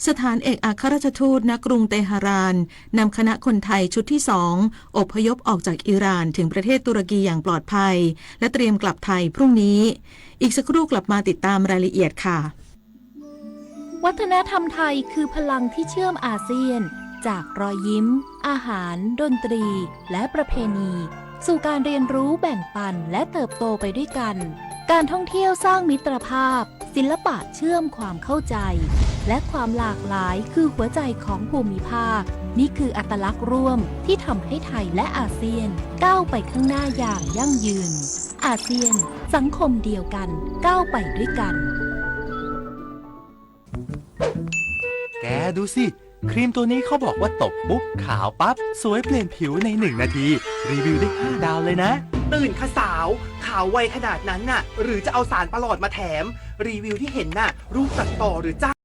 สถานเอกอัครราชทูต ณ กรุงเตหะราน นำคณะคนไทยชุดที่สอง อพยพออกจากอิหร่าน ถึงประเทศตุรกีอย่างปลอดภัย และเตรียมกลับไทยพรุ่งนี้ อีกสักครู่กลับมาติดตามรายละเอียดค่ะ วัฒนธรรมไทยคือพลังที่เชื่อมอาเซียน จากรอยยิ้ม อาหาร ดนตรี และประเพณี สู่การเรียนรู้แบ่งปันและเติบโตไปด้วยกัน การท่องเที่ยวสร้างมิตรภาพ ศิลปะเชื่อมความเข้าใจ และความหลากหลายคือหัวใจของภูมิภาค นี่คืออัตลักษณ์ร่วมที่ทำให้ไทยและอาเซียนก้าวไปข้างหน้าอย่างยั่งยืน อาเซียน สังคมเดียวกัน ก้าวไปด้วยกัน แกดูสิ ครีมตัวนี้เขาบอกว่าตบปุ๊บขาวปั๊บ สวยเปลี่ยนผิวในหนึ่งนาที รีวิวได้ห้าดาวเลยนะ ตื่นค่ะสาว ขาวไวขนาดนั้นน่ะ หรือจะเอาสารประหลอดมาแถม รีวิวที่เห็นน่ะ รูปตัดต่อหรือจ้าง